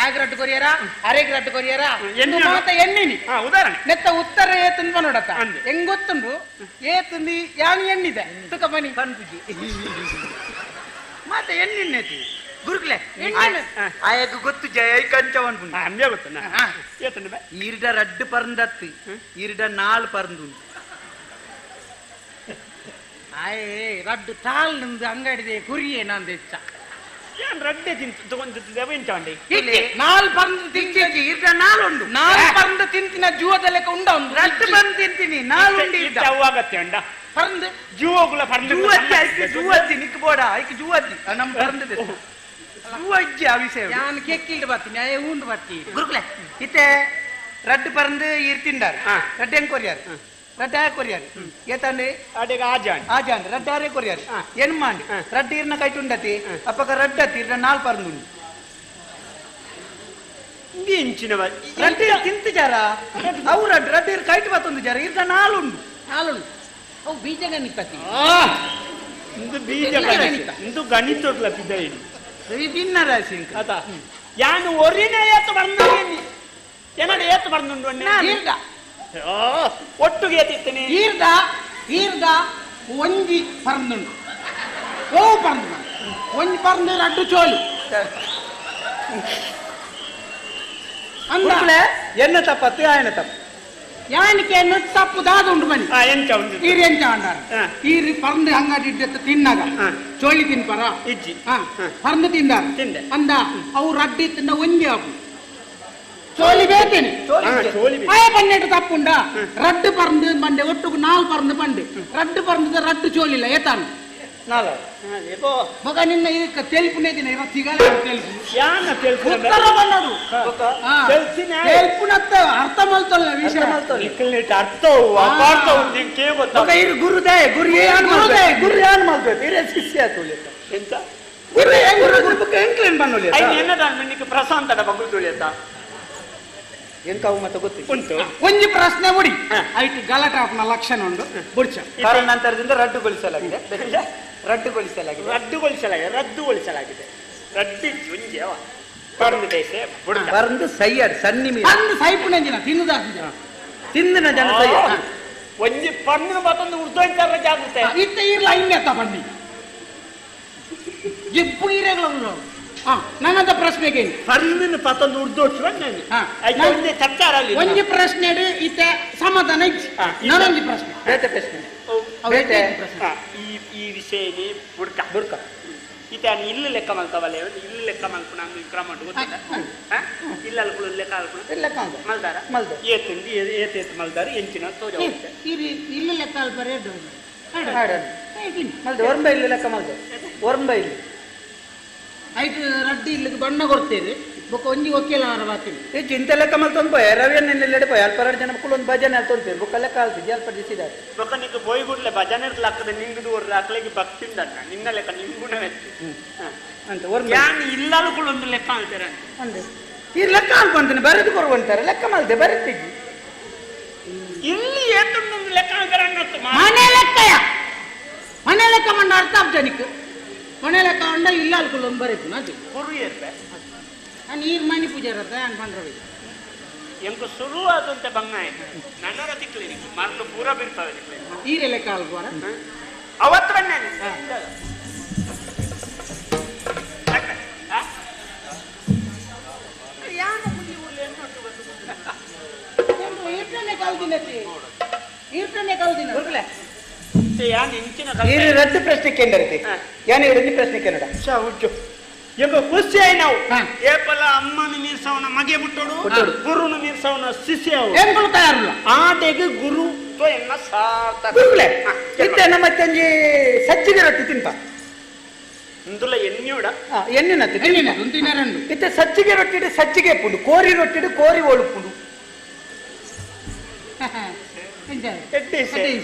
ಆಗ್ ರಡ್ಡು ಕೊರಿಯರ ಅರೆಗ್ ರಡ್ಡು ಕೊರಿಯರ ಎಣ್ಣೆ ಮಾತ ಎಣ್ಣಿನಿ ಉದಾಹರಣೆ ನೆತ್ತ ಉತ್ತರ ಏತಂದು ನೋಡತ್ತ ಅಂದೆ. ಹೆಂಗ್ ಗೊತ್ತುಂಡು ಏತಂದು ಯಾನ್ ಎಣ್ಣಿದೆ ತುಕ ಬನ್ನಿ ಪನ್ಪುಜಿ ಮಾತ ಎಣ್ಣಿನ್ನತಿ ಗುರುಕುಲೆ ಎಣ್ಣಿನ ಆಯಗ್ ಗೊತ್ತು ಜಯ ಕಂಚವನ್ ಪುಂಡು ಅಂಬ್ಯ ಗೊತ್ತನ ಏತಂಡು ಬೇ ಈರ್ಡ ರಡ್ಡು ಪರಂದತ್ತು ಈರ್ಡ ನಾಲ್ ಪರಂದು ಆಯೇ ರಡ್ಡು ತಾಲ್ ನಿಂದು ಅಂಗಡಿದೆ ಕುರಿಯೇ ನಾನು తెచ్చ ಯಾನ್ ರಡ್ಡೆ ತಿಂತು ತಗೊಂಡು ಇಂಚಾಂಡಿ ನಾಲ್ ಪರಂದು ತಿಂತಿ ಈರ್ಡ ನಾಲ್ ಉಂಡು ನಾಲ್ ಪರಂದು ತಿಂತಿನ ಜೀವದ ಲೆಕ್ಕ ಉಂಡ ಉಂಡು ರಡ್ಡು ಪರಂದು ತಿಂತೀನಿ ನಾಲ್ ಉಂಡು ಈರ್ಡ ಅವಾಗತ್ತೆ ಉಂಡ ಪರಂದು ಜೀವಗುಲ ಪರಂದು ಜೂವತ್ತಿ ಐಕ್ ಜೂವತ್ತಿ ನಿಕ್ ಬೋಡ ಐಕ್ ಜೂವತ್ತಿ ನಮ್ಮ ಪರಂದು ಜೂವಜ್ಜಿ ಆ ವಿಷಯ ಯಾನ್ ಕೆಕ್ಕಿಲ್ಡು ಬರ್ತೀನಿ ಆಯೇ ಉಂಡು ಬರ್ತೀನಿ ಗುರುಕುಲೆ ಇತ್ತೆ ರಡ್ಡು ಪರಂದು ಈರ್ ತಿಂಡಾರು ರಡ್ಡು ಹೆಂಗ್ ಕೊರಿಯಾರು ರಡ್ಡಾಯ ಕೊರಿಯಾರು ಏತಂಡೆ ಅಡೆಗೆ ಆಜಾಂಡ್ ಆಜಾಂಡ್ ರಡ್ಡಾರೆ ಕೊರಿಯಾರು ಎನ್ಮಾಂಡ್ ರಡ್ಡ ಇರ್ನ ಕೈಟುಂಡತಿ ಅಪ್ಪಕ ರಡ್ಡತಿ ಇರ್ನ ನಾಲ್ ಪರಂದುಂಡು ಇಂಚಿನ ರಡ್ಡ ತಿಂತು ಜಾರ ಅವು ರಡ್ಡ ರಡ್ಡ ಇರ್ ಕೈಟ್ ಬತ್ತೊಂದು ಜಾರ ಇರ್ನ ನಾಲುಂಡು ನಾಲುಂಡು ಅವು ಬೀಜ ಗಣಿತತಿ ಇಂದು ಬೀಜ ಗಣಿತ ಇಂದು ಗಣಿತೊಡ್ಲ ಪಿದ ಈ ಭಿನ್ನ ರಾಶಿ ಇಂಕ. ಅತ ಯಾನು ಒರಿನ ಏತು ಬಂದು ಏನಡ ಏತು ಬಂದುಂಡು ಈರ್ದ ಒಟ್ಟುಗೆ ಏತಿತ್ತನೆ ಈರ್ದ ಈರ್ದ ಒಂಜಿ ಪರಂದುಂಡು ಓ ಪರಂದು ಒಂಜಿ ಪರಂದು ರಡ್ಡು ಚೋಲಿ ಅಂದ ಗುರುಕುಲೆ, ಎನ್ನ ತಪ್ಪತ್ತು ಆಯನ ತಪ್ಪು ಯಾನಿಕೆ ತಪ್ಪು ದಾದ ಉಂಡು ಮನಿ ಆ ಎಂಚ ಉಂಡು ಈರ್ ಎಂಚ ಅಂಡಾರ ಹಾ. ಈರ್ ಪರಂದು ಅಂಗಡಿ ಇಡ್ಡೆತ್ತ ತಿನ್ನಾಗ ಹಾ. ಚೋಳಿ ತಿನ್ಪರ ಇಜ್ಜಿ ಹಾ ಹಾ. ಪರಂದು ತಿಂದಾರ ತಿಂದೆ. ಅಂದ ಅವು ರಡ್ಡಿ ತಿಂದ ಒಂಜಿ ಆಪು ಚೋಲಿ ಬೇತೇನೆ ಚೋಲಿ ಹಾ, ಇಜ್ಜೆ. ಚೋಲಿ ಬೇಕು. ಆಯ ಪನ್ನೆಟ್ಟು ತಪ್ಪುಂಡ ರಡ್ಡು ಪರಂದು ಬಂಡೆ ಒಟ್ಟುಗು ನಾಲ್ ಪರಂದು ಬಂಡೆ ರಡ್ಡು ಪರಂದು ರಡ್ಡು ಚೋಲಿಲ್ಲ ಏತಾನು ನಾಲ ಹಾ, ಏಕೋ ಮಗ ನಿನ್ನ ಇದಕ್ಕೆ ತೆಲ್ಪುನೇ ದಿನ ಇವ ತಿಗಲ ತೆಲ್ಪು ಯಾನ ತೆಲ್ಪುನ ಉತ್ತರ ಬನ್ನಡು ಬೊಕ್ಕ ಹಾ. ತೆಲ್ಸಿನ ತೆಲ್ಪುನತ್ತ ಅರ್ಥ ಮಲ್ತಲ್ಲ ವಿಷಯ ಅರ್ಥ ಮಲ್ತೊಲ್ಲ. ನಿಕ್ಕಲ್ನೇಟ್ ಅರ್ಥವು ಅಪಾರ್ಥವು ನಿಂಗೆ ಗೊತ್ತ ಬೊಕ್ಕ ಇರು ಗುರುದಾಯ ಗುರು ಏನ್ ಗುರುದಾಯ. ಮಲ್ಪೆ ಗುರು ಏನ್ ಮಲ್ಪೆ ಇರೇ ಶಿಷ್ಯ ಆತುಲಿತ ಎಂತ ಗುರು ಗುರು ಗುರು ಬೊಕ್ಕ ಎಂಕ್ಲೇನ್ ಬನ್ನೊಲಿ ಐನ್ ಎನ್ನದ ನಿಕ್ಕ ಪ್ರಶಾಂತಡ ಬಗ್ಲು ತುಳಿಯತ್ತ ಎಂಕ ಅವು ಮತ್ತೆ ಗೊತ್ತಿಲ್ಲ ಉಂಟು ಒಂಜಿ ಪ್ರಶ್ನೆ ಬುಡಿ ಹಾ. ಐಟ್ ಗಲಾಟೆ ಆಪುನ ಲಕ್ಷಣ ಉಂಡು ಬುಡ್ಚ ಕಾರಣಾಂತರದಿಂದ ರದ್ದುಗೊಳಿಸಲಾಗಿದೆ ರದ್ದುಗೊಳಿಸಲಾಗಿದೆ ರದ್ದುಗೊಳಿಸಲಾಗಿದೆ ರದ್ದುಗೊಳಿಸಲಾಗಿದೆ ರಡ್ಡಿ ಒಂಜಿ ಅವ ಪರಂದು ದೇಶ ಬುಡ್ಕ ಬರಂದು ಸೈಯಡ್ ಸನ್ನಿ ಮೀನು ಅಂದ್ ಸೈಪುನ ದಿನ ತಿನ್ನುದಾತಿದ ತಿಂದಿನ ಜನ ಸೈಯಡ್ ಒಂಜಿ ಪಂದಿನ ಬತ್ತೊಂದು ಉರ್ದೋಯ್ತಾರ ಜಾಗುತ್ತೆ ಇತ್ತ ಇರ್ಲ ಇನ್ನೆತ್ತ ಬನ್ನಿ ಜಿಪ್ಪು ಇರೆಗಳು ಹಾ ನನ್ನಂತ ಪ್ರಶ್ನೆಗೆ ಪಂದಿನ ಪತ್ತೊಂದು ಉರ್ದೋಚು ನಾನು ಹಾ. ಐತೆ ಒಂಜಿ ಚರ್ಚಾರ ಅಲ್ಲಿ ಒಂಜಿ ಪ್ರಶ್ನೆ ಇತ್ತ ಸಮಾಧಾನ ಇಜ್ಜಿ ಹಾ, ಇತ್ತ. ನಾನೊಂಜಿ ಪ್ರಶ್ನೆ ಬೇತೆ ಪ್ರಶ್ನೆ ಅವು ಬೇತೆ. ಎಷ್ಟೇ ಪ್ರಶ್ನೆ ಹಾ, ಈ ಈ ವಿಷಯನೇ ಬುಡ್ಕ ಬುಡ್ಕ ಈತ ಇಲ್ಲು ಲೆಕ್ಕ ಮಲ್ತವಲ್ಲ ಇಲ್ಲು ಲೆಕ್ಕ ಮಲ್ಪುನ ಅಂದು ಕ್ರಮ ಉಂಟು ಗೊತ್ತಿಲ್ಲ ಹಾ? ಇಲ್ಲ ಅಲ್ಕುಳು ಲೆಕ್ಕ ಅಲ್ಕುಳು ಇಲ್ಲ ಕಾಂದ ಮಲ್ದಾರ ಮಲ್ದ. ಏತುಂದು ಏತ್ ಏತ್ ಮಲ್ದಾರ ಎಂಚಿನ ತೋಜ ಇಲ್ಲಿ ಲೆಕ್ಕ ಅಲ್ಪ ರೇಟ್ ಹಾಡು. ಮಲ್ದೆ ಒರ್ಂಬ ಇಲ್ಲಿ ಲೆಕ್ಕ ಮಲ್ದೆ ಒರ್ಂಬ ಇಲ್ಲಿ ಐಟ್ ರಡ್ಡಿ ಇಲ್ಲಿಗೆ ಬಣ್ಣ ಕೊಡ್ತೇವೆ ಬೊಕ್ಕ ಒಂಜಿ ಒಕ್ಕೆಲ ಬಾತೀನಿ ಈ ಚಿಂತೆ ಲೆಕ್ಕ ಮಲ್ತೊಂದು ಪೋಯ ರವಿಯನ್ನ ನೆಲ್ಲೆಡೆ ಪೋಯ ಅಲ್ಪ ಜನ ಮಕ್ಕಳು ಒಂದು ಭಜನೆ ಅಲ್ತೊಂತೇವೆ ಬುಕ್ಕ ಲೆಕ್ಕ ಆಲ್ತಿದ್ದೆ ಅಲ್ಪ ದಿಸಿದ್ದಾರೆ ಬೊಕ್ಕ ನಿಂಗೆ ಬೋಯ್ಗುಡ್ಲೆ ಭಜನೆ ಲಾಕ್ಕದ ನಿಂಗುದು ಒರ್ರ ಅಕ್ಲೆಗೆ ಭಕ್ತಿ ಉಂಡಣ್ಣ ನಿನ್ನ ಲೆಕ್ಕ ನಿಂಗುಣ ವೆತ್ತಿ ಅಂತ ಒರ್ಂಬ ಯಾನ್ ಇಲ್ಲಲ್ಕುಳು ಒಂದು ಲೆಕ್ಕ ಅಂತಾರೆ ಅಂದೆ ಈ ಲೆಕ್ಕ ಅನ್ಕೊಂತಾನೆ ಬರೆದು ಕೊಡುವಂತಾರೆ ಲೆಕ್ಕ ಮಲ್ದೆ ಬರೆತಿದ್ದಿ ಇಲ್ಲಿ ಏತುಂಡು ಒಂದು ಲೆಕ್ಕ ಅಂತಾರೆ ಅನ್ನತ್ತು ಮನೆ ಲೆಕ್ಕಯ ಮನೆ ಲೆಕ್ಕ ಮಂಡ ಅರ್ಥ ಜನಕ್ಕೆ ಮನೆ ಲೆಕ್ಕ ಅಂಡ ಇಲ್ಲ ಅಲ್ಕುಲ್ ಒಂದು ಬರೀತು ನಾಜಿ ಗುರು ಏರ್ಪೆ ನಾನು ನೀರು ಮನೆ ಪೂಜೆ ಇರತ್ತೆ ನಾನು ಪಂಡ್ರವಿ ಎಂಕು ಶುರು ಆದಂತೆ ಬಂಗ ಆಯ್ತು ನನ್ನರ ತಿಕ್ಲಿ ನಿಂಗೆ ಮರಳು ಪೂರ ಬಿರ್ತಾವೆ ತಿಕ್ಲಿ ಈರೆ ಲೆಕ್ಕ ಅಲ್ಕೋರ ಅವತ್ತು ಬನ್ನಿ ಈರ್ತನೆ ಕಲ್ದಿನತಿ ಈರ್ತನೆ ಕಲ್ದಿನ ಗುರುಕುಲೆ ಯಾನ್ ಇಂಚಿನ ಈ ರದ್ದು ಪ್ರಶ್ನೆ ಕೇಂದ್ರತೆ ಹಾ. ಯಾನ್ ಈ ಪ್ರಶ್ನೆ ಕೇಂದ್ರ ಎಂಬ ಖುಷಿ ಆಯ್ ನಾವು ಹಾ. ಏಪಲ ಅಮ್ಮನ ಮೀರ್ಸವನ ಮಗೆ ಬಿಟ್ಟೋಡು ಬಿಟ್ಟೋಡು. ಗುರುನು ಮೀರ್ಸವನ ಶಿಷ್ಯವು ಏನ್ಗಳು ತಯಾರಿಲ್ಲ ಆಟೆಗೆ ಗುರು ಎನ್ನ ಸಾರ್ಥಕ ಗುರುಕುಲೆ ಹಾ, ಇತ್ತೆ ನಮ್ಮ ತಂಜಿ ಸಜ್ಜಿಗೆ ರೊಟ್ಟಿ ತಿನ್ಪ ಇಂದುಲ ಎನ್ನಿಯೋಡ ಹಾ, ಎಣ್ಣೆನತ್ತು ಎಣ್ಣಿನ ತಿನ್ನ ರಂಡು ಇತ್ತೆ ಸಜ್ಜಿಗೆ ರೊಟ್ಟಿಡು ಸಜ್ಜಿಗೆ ಪುಂಡು ಕೋರಿ ರೊಟ್ಟಿಡು ಕೋರಿ ಒಳುಪುಂಡು ಎಡ್ಡೆ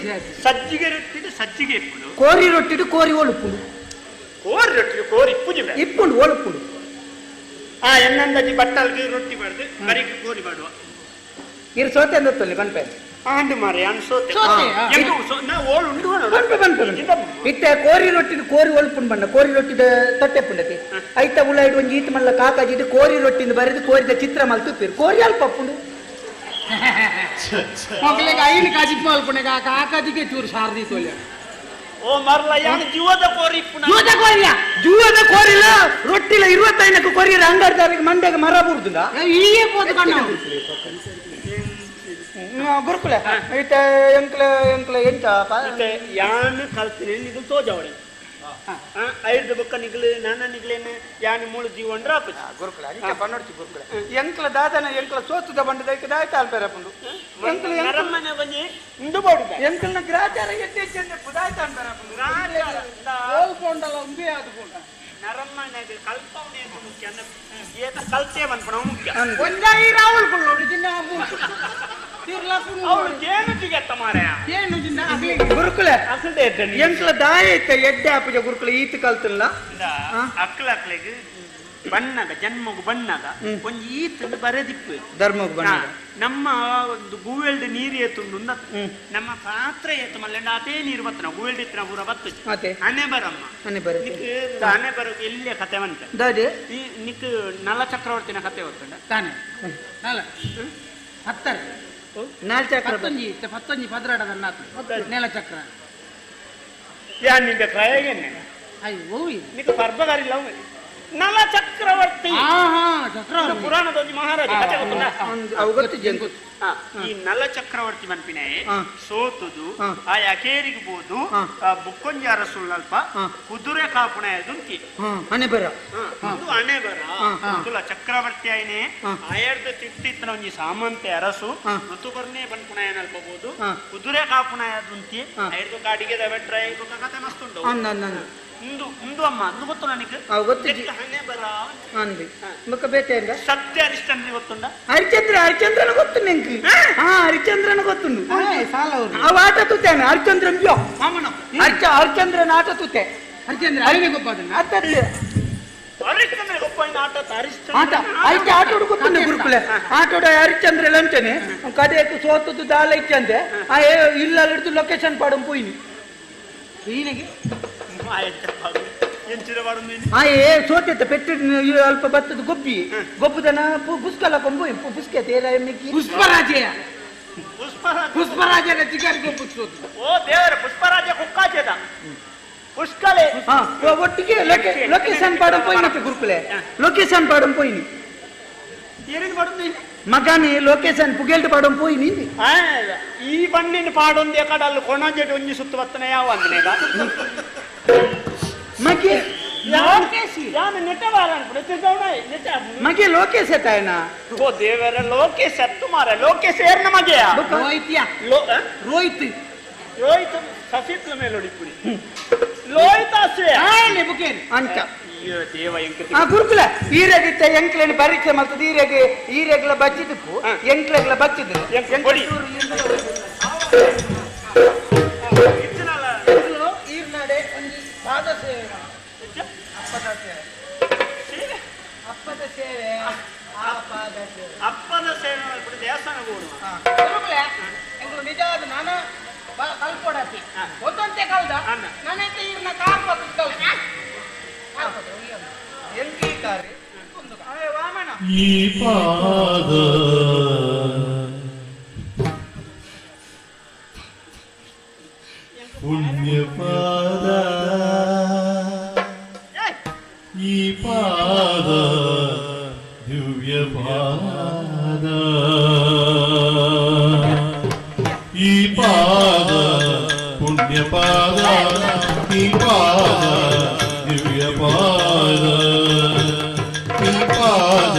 ಸಜ್ಜಿಗೆ ರೊಟ್ಟಿಡು ಸಜ್ಜಿಗೆ ಇಪ್ಪುಡು ಕೋರಿ ರೊಟ್ಟಿಡು ಕೋರಿ ಒಳುಪುಂಡು ಕೋರಿ ರೊಟ್ಟಿ ಕೋರಿ ಇಪ್ಪುಜಿ ಬೇ. ಇಪ್ಪುಂಡು ಒಳುಪುಂಡು ಆ ಎನ್ನಂದಜಿ ಬಟ್ಟಲ್ಗೆ ರೊಟ್ಟಿ ಬಾರ್ದು ಬರಿಗೆ ಕೋರಿ ಮಾಡುವ ಇರು ಸೋತೆ ಅಂದತ್ತಲ್ಲಿ ಬನ್ಪೆ ಆಂಡು ಮಾರೆ ಅನ್ಸೋತೆ ಸೋತೆ, ಆ. ಎಂಕು ನಾ ಓಳು ಉಂಡು ನೋಡು. ಬನ್ಪೆ ಬನ್ಪೆ ಬನ್ಪೆ. ಇತ್ತೆ ಕೋರಿ ರೊಟ್ಟಿಡು ಕೋರಿ ಒಳುಪುಂಡು ಬಣ್ಣ ಕೋರಿ ರೊಟ್ಟಿದ ತೊಟ್ಟೆ ಪುಂಡತಿ ಐತ ಉಳ್ಳಾಯ್ಡು ಒಂಜಿ ಈತ ಮಲ್ಲ ಕಾಕಾಜಿಡು ಕೋರಿ ರೊಟ್ಟಿಂದ ಬರೆದು ಕೋರಿದ ಚಿತ್ರ ಮಲ್ತು ಉಪ್ಪಿರು ಕೋರಿ ಅಲ್ಪ ಪುಂಡು ಮಕ್ಕಳಿಗೆ ಐನು ಕಾಜಿ ಮಲ್ಪಣೆಗೆ ಆ ಕಾಕಾಜಿಗೆ ಚೂರು ಸಾರದಿ ತೋಲೆ ಓ ಮರ್ಲ ಯಾನ್ ಜೀವದ ಕೋರಿ ಇಪ್ಪುನ ಜೂತ ಕೋರಿಯ ಜೂವದ ಕೋರಿಲ ರೊಟ್ಟಿಲ ಇರುವತ್ತೈನಕ್ಕೆ ಕೊರಿಯರ ಅಂಗಡಿದಾರಿಗೆ ಮಂಡ್ಯಗೆ ಮರ ಬುರ್ದುಂಡ ಈಯೇ ಪೋದು ಕಣ್ಣು ಗುರುಕುಲೆ ಇತ್ತೆ ಎಂಕ್ಲೆ ಎಂಕ್ಲೆ ಎಂಚ ಇತ್ತೆ ಯಾನ್ ಕಲ್ತಿನಿ ನಿಗಲ್ ತೋಜವಡೆ ಐದು ಬೊಕ್ಕ ನಿಗಲು ನಾನ ನಿಗಲೇನು ಯಾನ್ ಮೂಳು ಜೀವನ್ರ ಆಪುಜಿ ಗುರುಕುಲ ಅಂಚ ಪನ್ನೊಡ್ಚಿ ಗುರುಕುಲ ಎಂಕ್ಲ ದಾದನ ಎಂಕ್ಲ ಸೋತುದ ಬಂಡದ ಐಕೆ ದಾಯ್ತ ಅಲ್ಪೆರಪುಂಡು ಎಂಕ್ಲ ಎಂಕ್ಲ ನರಮ್ಮನೆ ಒಂಜಿ ಇಂದು ಬೋಡುದ ಎಂಕ್ಲನ ಗ್ರಾಚಾರ ಎತ್ತೆ ಎತ್ತೆ ಪುದಾಯ್ತ ಅಲ್ಪೆರಪುಂಡು ಓಲ್ ಪೋಂಡಲ ಉಂಬೆ ಅದು ಪೋಂಡ ನರಮ್ಮನೆಗೆ ಕಲ್ಪವನೆ ಮುಖ್ಯ ಅಂದ್ರೆ ಏತ ಕಲ್ತೆ ಮನ್ಪಣ ಮುಖ್ಯ ಒಂಜಾಯಿ ರಾವುಲ್ ಕುಳ್ಳೋಡು ದಿನ ತಿರ್ಲ ಅವಳು ಕೇನು ಜಿಗತ್ತ ಮಾರಾಯ. ಏನು ಜಿನ್ನ ಅಗ್ಲಿ ಗುರುಕುಲೆ ಅಸಲ್ದೆ ಎಡ್ಡೆ ಎಂಕ್ಲ ದಾಯ ಇತ್ತ ಎಡ್ಡೆ ಆಪುಜ ಗುರುಕುಲೆ ಈತ್ ಕಲ್ತಿಲ್ಲ. ಅಕ್ಲ ಅಕ್ಲೆಗ್ ಬಣ್ಣಗ ಜನ್ಮಗು ಬಣ್ಣಗ ಒಂಜಿ ಈತ್ ಬರೆದಿಪ್ಪು ಧರ್ಮಗ್ ಬಣ್ಣ. ನಮ್ಮ ಒಂದು ಗೂವೆಲ್ಡ್ ನೀರು ಏತುಂಡು ನಮ್ಮ ಪಾತ್ರ ಏತು ಮಲ್ಲೆಂಡ ಅದೇ ನೀರು ಬತ್ತನ ಗೂವೆಲ್ಡ್ ಇತ್ತಿನ ಪೂರ ಬತ್ತು. ಅದೇ. ಅನೆ ಬರಮ್ಮ. ಅನೆ ಬರ. ನಿಕ್ ಅನೆ ಬರ ಎಲ್ಲಿಯ ಕತೆ ಬಂತ? ದಾದೆ? ಈ ನಿಕ್ ನಲ ಚಕ್ರವರ್ತಿನ ಕತೆ ಗೊತ್ತುಂಡ? ತಾನೆ ನಲ ಹತ್ತರ. ನಾಲ್ ಚಕ್ರ. ಪತ್ತೊಂಜಿ ಇತ್ತೆ ಪತ್ತೊಂಜಿ ಪದ್ರಾಡದನ್ನ ನೆಲ ಚಕ್ರ. ಯಾ ನಿಂದ ಕ್ರಯಗೆನ್ನೆ. ಅಯ್ಯೋ ಓ ಇದು. ನಿಕ್ ಪರ್ಬಗಾರಿಲ್ಲ ನಲ ಚಕ್ರವರ್ತಿ. ಆಹಾ ಚಕ್ರವರ್ತಿ. ಪುರಾಣದ ಒಂಜಿ ಮಹಾರಾಜ ಕತೆ ಗೊತ್ತುಂಡ? ಅವು ಗೊತ್ತು ಜಂಕು. ಈ ನಲ ಚಕ್ರವರ್ತಿ ಮನ್ಪಿನೆ ಸೋತುದು ಆ ಅಕೇರಿಗೆ ಬೋದು ಬುಕ್ಕೊಂಜಿ ಅರಸುಳ್ಳಲ್ಪ ಕುದುರೆ ಕಾಪುಣ ದುಂಕಿ ಅಣೆ ಬರ. ಅದು ಅಣೆ ಬರ ತುಲ ಚಕ್ರವರ್ತಿ ಆಯ್ನೆ ಆಯರ್ದ ತಿತ್ತಿತ್ತನ ಒಂಜಿ ಸಾಮಂತೆ ಅರಸು ಋತುಪರ್ಣೆ ಬನ್ಪುಣ ಏನಲ್ಪ ಬೋದು ಕುದುರೆ ಕಾಪುಣ ದುಂತಿ ಆಯರ್ದು ಕಾಡಿಗೆ ಬೆಟ್ರ ಕತೆ ಮಸ್ತುಂಡು. ಉಂದು ಉಂದು ಅಮ್ಮ ಅಂದು ಗೊತ್ತು ನನಗೆ. ಅವು ಗೊತ್ತು. ಹಣೆ ಬರ. ಅಂದಿ ಮುಖ ಬೇಟೆಯಿಂದ. ಸತ್ಯ ಹರಿಶ್ಚಂದ್ರ ಗೊತ್ತುಂಡ? ಹರಿಚಂದ್ರ ಹರಿಚಂದ್ರನ ಗೊತ್ತು ನಿಂಗೆ. ಹಾ ಹರಿಚಂದ್ರನ ಗೊತ್ತುಂಡು. ಸಾಲ ಅವರು ಅವ ಆಟ ತೂತೇನೆ ಹರಿಚಂದ್ರನ್ ಬ್ಯೋ ಮಾಮನ ಹರಿಚಂದ್ರನ ಆಟ ತೂತೆ. ಹರಿಚಂದ್ರ ಅರಿವೆ ಗೊಬ್ಬ ಅದನ್ನ. ಅತ್ತದ್ದು ಹರಿಶ್ಚಂದ್ರ ಗೊಪ್ಪ ಆಟ. ಆಟ ಹರಿಶ್ಚಂದ್ರ ಐತೆ ಆಟ ಹುಡುಕುತ್ತಂದೆ ಗುರುಕುಲೆ ಆಟೋಡ ಹರಿಚಂದ್ರ ಲಂಚನೆ ಕಡೆಯಕ್ಕೆ ಸೋತದ್ದು ದಾಲ ಇಚ್ಚಂತೆ ಆ ಇಲ್ಲ ಹಿಡಿದು ಲೊಕೇಶನ್ ಪಾಡಂ ಪೋಯಿನಿ. ಈನಿಗೆ ಆ ಏ ಸೋತೆತ್ತ ಪೆಟ್ಟು ಅಲ್ಪ ಬತ್ತದ ಗೊಬ್ಬಿ ಗೊಬ್ಬುದನ ಪುಸ್ಕಲ ಕೊಂಬು ಪುಸ್ಕೆ ತೇಲ ಎಮ್ಮಿಕ್ಕಿ. ಪುಷ್ಪರಾಜಯ. ಪುಷ್ಪರಾಜ. ಪುಷ್ಪರಾಜನ ಚಿಕನ್ ಗೊಬ್ಬ ಸೋತು. ಓ ದೇವರ ಪುಷ್ಪರಾಜ ಕುಕ್ಕಾಚೇದ ಪುಷ್ಕಲೆ. ಹಾ ಒಟ್ಟಿಗೆ ಲೊಕೇಶನ್ ಪಾಡಂ ಪೋಯಿನಿ ಗುರುಕುಲೆ ಲೊಕೇಶನ್ ಪಾಡಂ ಪೋಯಿನಿ. ಏರಿನ ಪಡೊಂದು? ಮಗನೇ ಲೊಕೇಶನ್ ಪುಗೆಲ್ಟ್ ಪಾಡಂ ಪೋಯಿನಿ. ಈ ಬಣ್ಣಿನ ಪಾಡೊಂದು ಕಡಲ್ ಕೊಣಜೆಟ್ ಒಂಜಿ ಸುತ್ತು ಬತ್ತನೆ ಯಾವ ಅಂದನೇಗ. ಮಗೆ ಯಾನು ನೆಟ್ಟ ಬಾರ ಅನ್ಬಿಡು ನೆಟ್ಟ. ಮಗೆ ಲೋಕೇಶ್ ತಾಯನ. ಓ ದೇವರ ಲೋಕೇಶ್ ಅತ್ತು ಮಾರ ಲೋಕೇಶ್ ಏರ್ನ ಮಗೆಯ. ರೋಹಿತ್ಯ. ಲೋ ರೋಹಿತ್. ರೋಹಿತ್ ಸಸಿತ್ಲ ಮೇಲೆ ಹೊಡಿಪುರಿ ಲೋಹಿತ ಅಸ್ವೆ. ಬುಕೇರಿ ಅಂಚ. ಅಯ್ಯೋ ದೇವ ಎಂಕತಿ. ಆ ಗುರುಕುಲ ಈರೆಗಿತ್ತ ಎಂಕ್ಲೇನ್ ಪರೀಕ್ಷೆ ಮಲ್ತದ ಈರೆಗೆ ಈರೆಗ್ಲ ಬಚ್ಚಿದಪ್ಪು ಎಂಕ್ಲೆಗ್ಲ ಬಚ್ಚಿದ್ರು. ಕೊಡಿ. ಈರ್ನಾಡೆ ಒಂಜಿ ಪಾದ ಸೇವೆ, ಅಪ್ಪದ ಸೇವೆ, ಅಪ್ಪದ ಸೇವೆ, ಆ ಪಾದ ಸೇವೆ. ಅಪ್ಪದ ಸೇವೆ ಮಾಡ್ಬಿಟ್ಟು ದೇವಸ್ಥಾನ ಕೊಡು. ಗುರುಕುಲೆ ಎಂಕುಲು ನಿಜವಾದ ನಾನು ಕಲ್ಪೊಡತಿ ಒಂದೊಂತೆ ಕಲ್ದ ನಾನೈತೆ ಈರ್ನ ಕಾರ್ ಪಕ್ಕದ ಕಲ್ ಎಂಕಿ ಕಾರಿ ವಾಮನ. ಈ ಪಾದ ಪುಣ್ಯಪಾದ ಈ ಪಾದ ದಿವ್ಯ ಪಾದ ಈ ಪಾದ ಪುಣ್ಯಪಾದ ಈ ಪಾದ ದಿವ್ಯ ಪಾದ ಈ ಪಾದ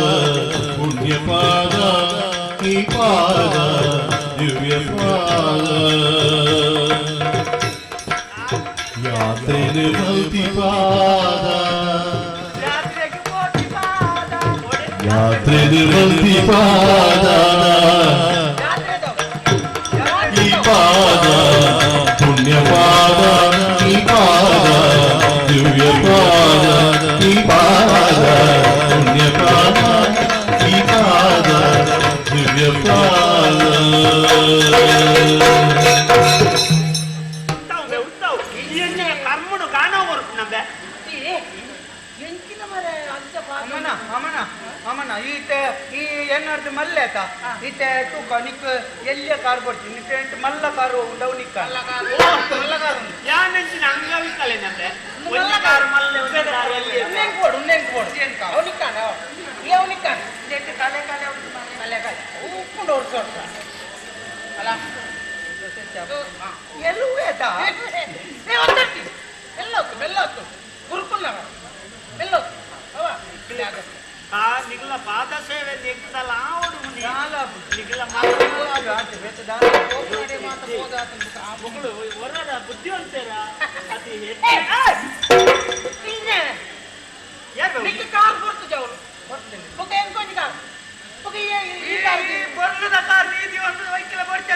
ಪುಣ್ಯಪಾದ ಈ ಪಾದ ದಿವ್ಯ ಪಾದ ಯಾತ್ರೆ ನಿರ್ಮಲ್ತಿ ಪಾದ ಯಾತ್ರೆ ನಿರ್ಮಲ್ತಿ ಪಾದ ಈ ಪಾದ ಪುಣ್ಯಪಾದ ಈ ಪಾದ ದಿವ್ಯ ಪಾದ ಈ ಪಾದ ಪುಣ್ಯಪಾದ ಈ ಪಾದ ದಿವ್ಯ ಪಾದ. ಉತ್ತಾವು ಉತ್ತಾವು ಈ ಕರ್ಮಡು ಕಾಣೋ ಬರುತ್ತೆ ನಂಬೆ. ಎಂಚಿನ ಮರೆ ಅಂಚ ಪಾದ. ಅಮನ ಅಮನ ಅಮನ ಈತ ಈ ಏನಾರ್ದು ಮಲ್ಲೆ ಆತ ಈತ ತೂಕ ನಿಕ್ ಎಲ್ಲಿಯ ಕಾರ್ ಕೊಡ್ತೀನಿ ನಿಕ್ ಎಂಟು ಮಲ್ಲ ಕಾರು ಉಂಡವು ನಿಕ್ಕ. ಮಲ್ಲ ಕಾರು ಮಲ್ಲ ಕಾರು ಉಂಡು. ಯಾನೆಂಚಿನ ಅಂಗವಿಕಲೆ ನಂಬೆ ಒಂಜಿ ಕಾರ್ ಮಲ್ಲೆ ಒಂಜಿ ಕಾರ್ ಎಲ್ಲಿ. ಉನ್ನೆಂಗ್ ಕೊಡು ಉನ್ನೆಂಗ್ ಕೊಡು ಅವನಿಕ್ಕಾನ ಈ ಅವನಿಕ್ಕಾನ ಕಲೆ ಕಲೆ ಉಂಟು. ಕಲೆ ಕಲೆ ಉಪ್ಪುಂಡು ಹೊಡ್ಸು ಹೊಡ್ಸ ಅಲ್ಲ. ಎಲ್ಲೂ ಆತ. ಏ ಒಂದಟ್ಟಿ ಎಲ್ಲ ಹೊತ್ತು ಮೆಲ್ಲ ಹೊತ್ತು ಗುರುಕುಲ್ನ ಮೆಲ್ಲ ಹೊತ್ತು ಅವ ಆ ನಿಗ್ಲ ಪಾದ ಸೇವೆ ಎಂಕದಲ್ಲ ಆವಡು ಮುನಿ ನಿಗ್ಲ ಮಗಳು ಹೊರಡ ಬುದ್ಧಿವಂತೇರ ಅತಿ ಯಾರು? ನಿಕ್ಕೆ ಕಾರ್ ಕೊಡ್ತು ಜವರು ಬೊಕ್ಕ ಎಂಕೊಂಜಿ ಕಾರ್ ಬೊಕ್ಕ ಈ ಕಾರ್ ಬೊರ್ಲುದ ಕಾರ್ ನೀದಿ ಒಂದು ವೈಕಿಲ ಬೊರ್ಚ.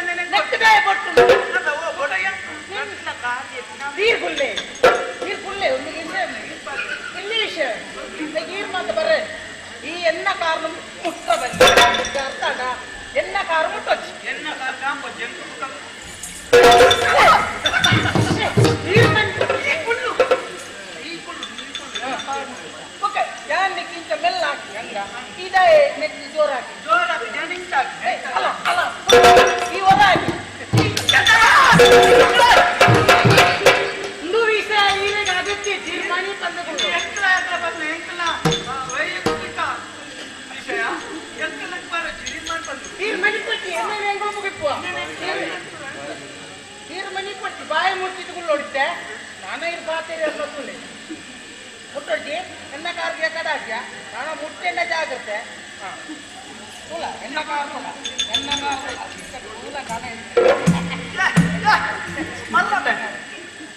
ಮುಟ್ಟುಲೋಡಿತ್ತೆ ನಾನ ಇರ್ ಪಾತೇರಿ ಅನ್ನೋತ್ತುಲೆ ಮುಟ್ಟೊಡ್ಡಿ ಎನ್ನ ಕಾರ್ಗೆ ಕಡಾಕ್ಯ ನಾನ ಮುಟ್ಟೆಣ್ಣ ಜಾಗ್ರತೆ. ಹಾ ತುಲ ಎನ್ನ ಕಾರ್ ತುಲ ಎನ್ನ ಕಾರ್ ತುಲ ಕಾಣ ಮಲ್ಲದೆ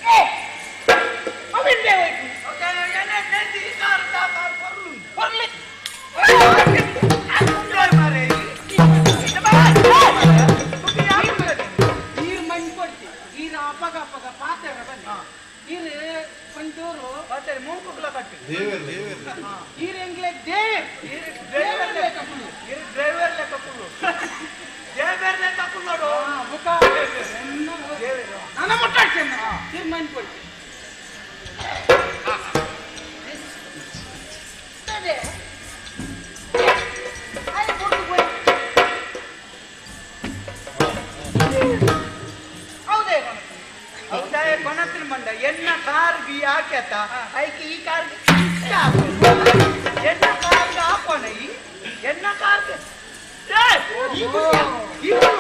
ಏ ಅವಿಂದೆ ಹೋಯ್ತು ಕೊರ್ಲಿ. ನೀರು ಮಂಜು ಕೊಡ್ತಿ ನೀರು ಅಪಗ ಅಪಗ ಪಾತ್ರೆ ಬನ್ನಿ ನೀರು ಒಂಚೂರು ಮೂಂಕುಗಳ ಕಟ್ಟಿ ದೇವರು ದೇವರು ನೀರು ಎಂಗ್ಲೆ ದೇವ್ ಡ್ರೈವರ್ ಲೆಕ್ಕ ಕುಳ್ಳು. ಇರು ಡ್ರೈವರ್ ಲೆಕ್ಕ ಕುಳ್ಳು. ಡ್ರೈವರ್ ಲೆಕ್ಕ ಕುಳ್ಳೋಡು. ಮುಖ ನನ್ನ ಮುಟ್ಟಾಡ್ತೇನೆ ನೀರು ಮಂಜು ಕೊಡ್ತಿ ಹೌದೇ ಹೌದಾ ಕೊನತ್ತಿನ ಬಂಡ ಎನ್ನ ಕಾರ್ ಬಿ ಹಾಕ್ಯತ ಐಕೆ ಈ ಕಾರ್ ಎನ್ನ ಕಾರ್ ಹಾಕೋಣ ಈ ಎನ್ನ ಕಾರ್ ಈ ಗುರು, ಈ ಗುರು,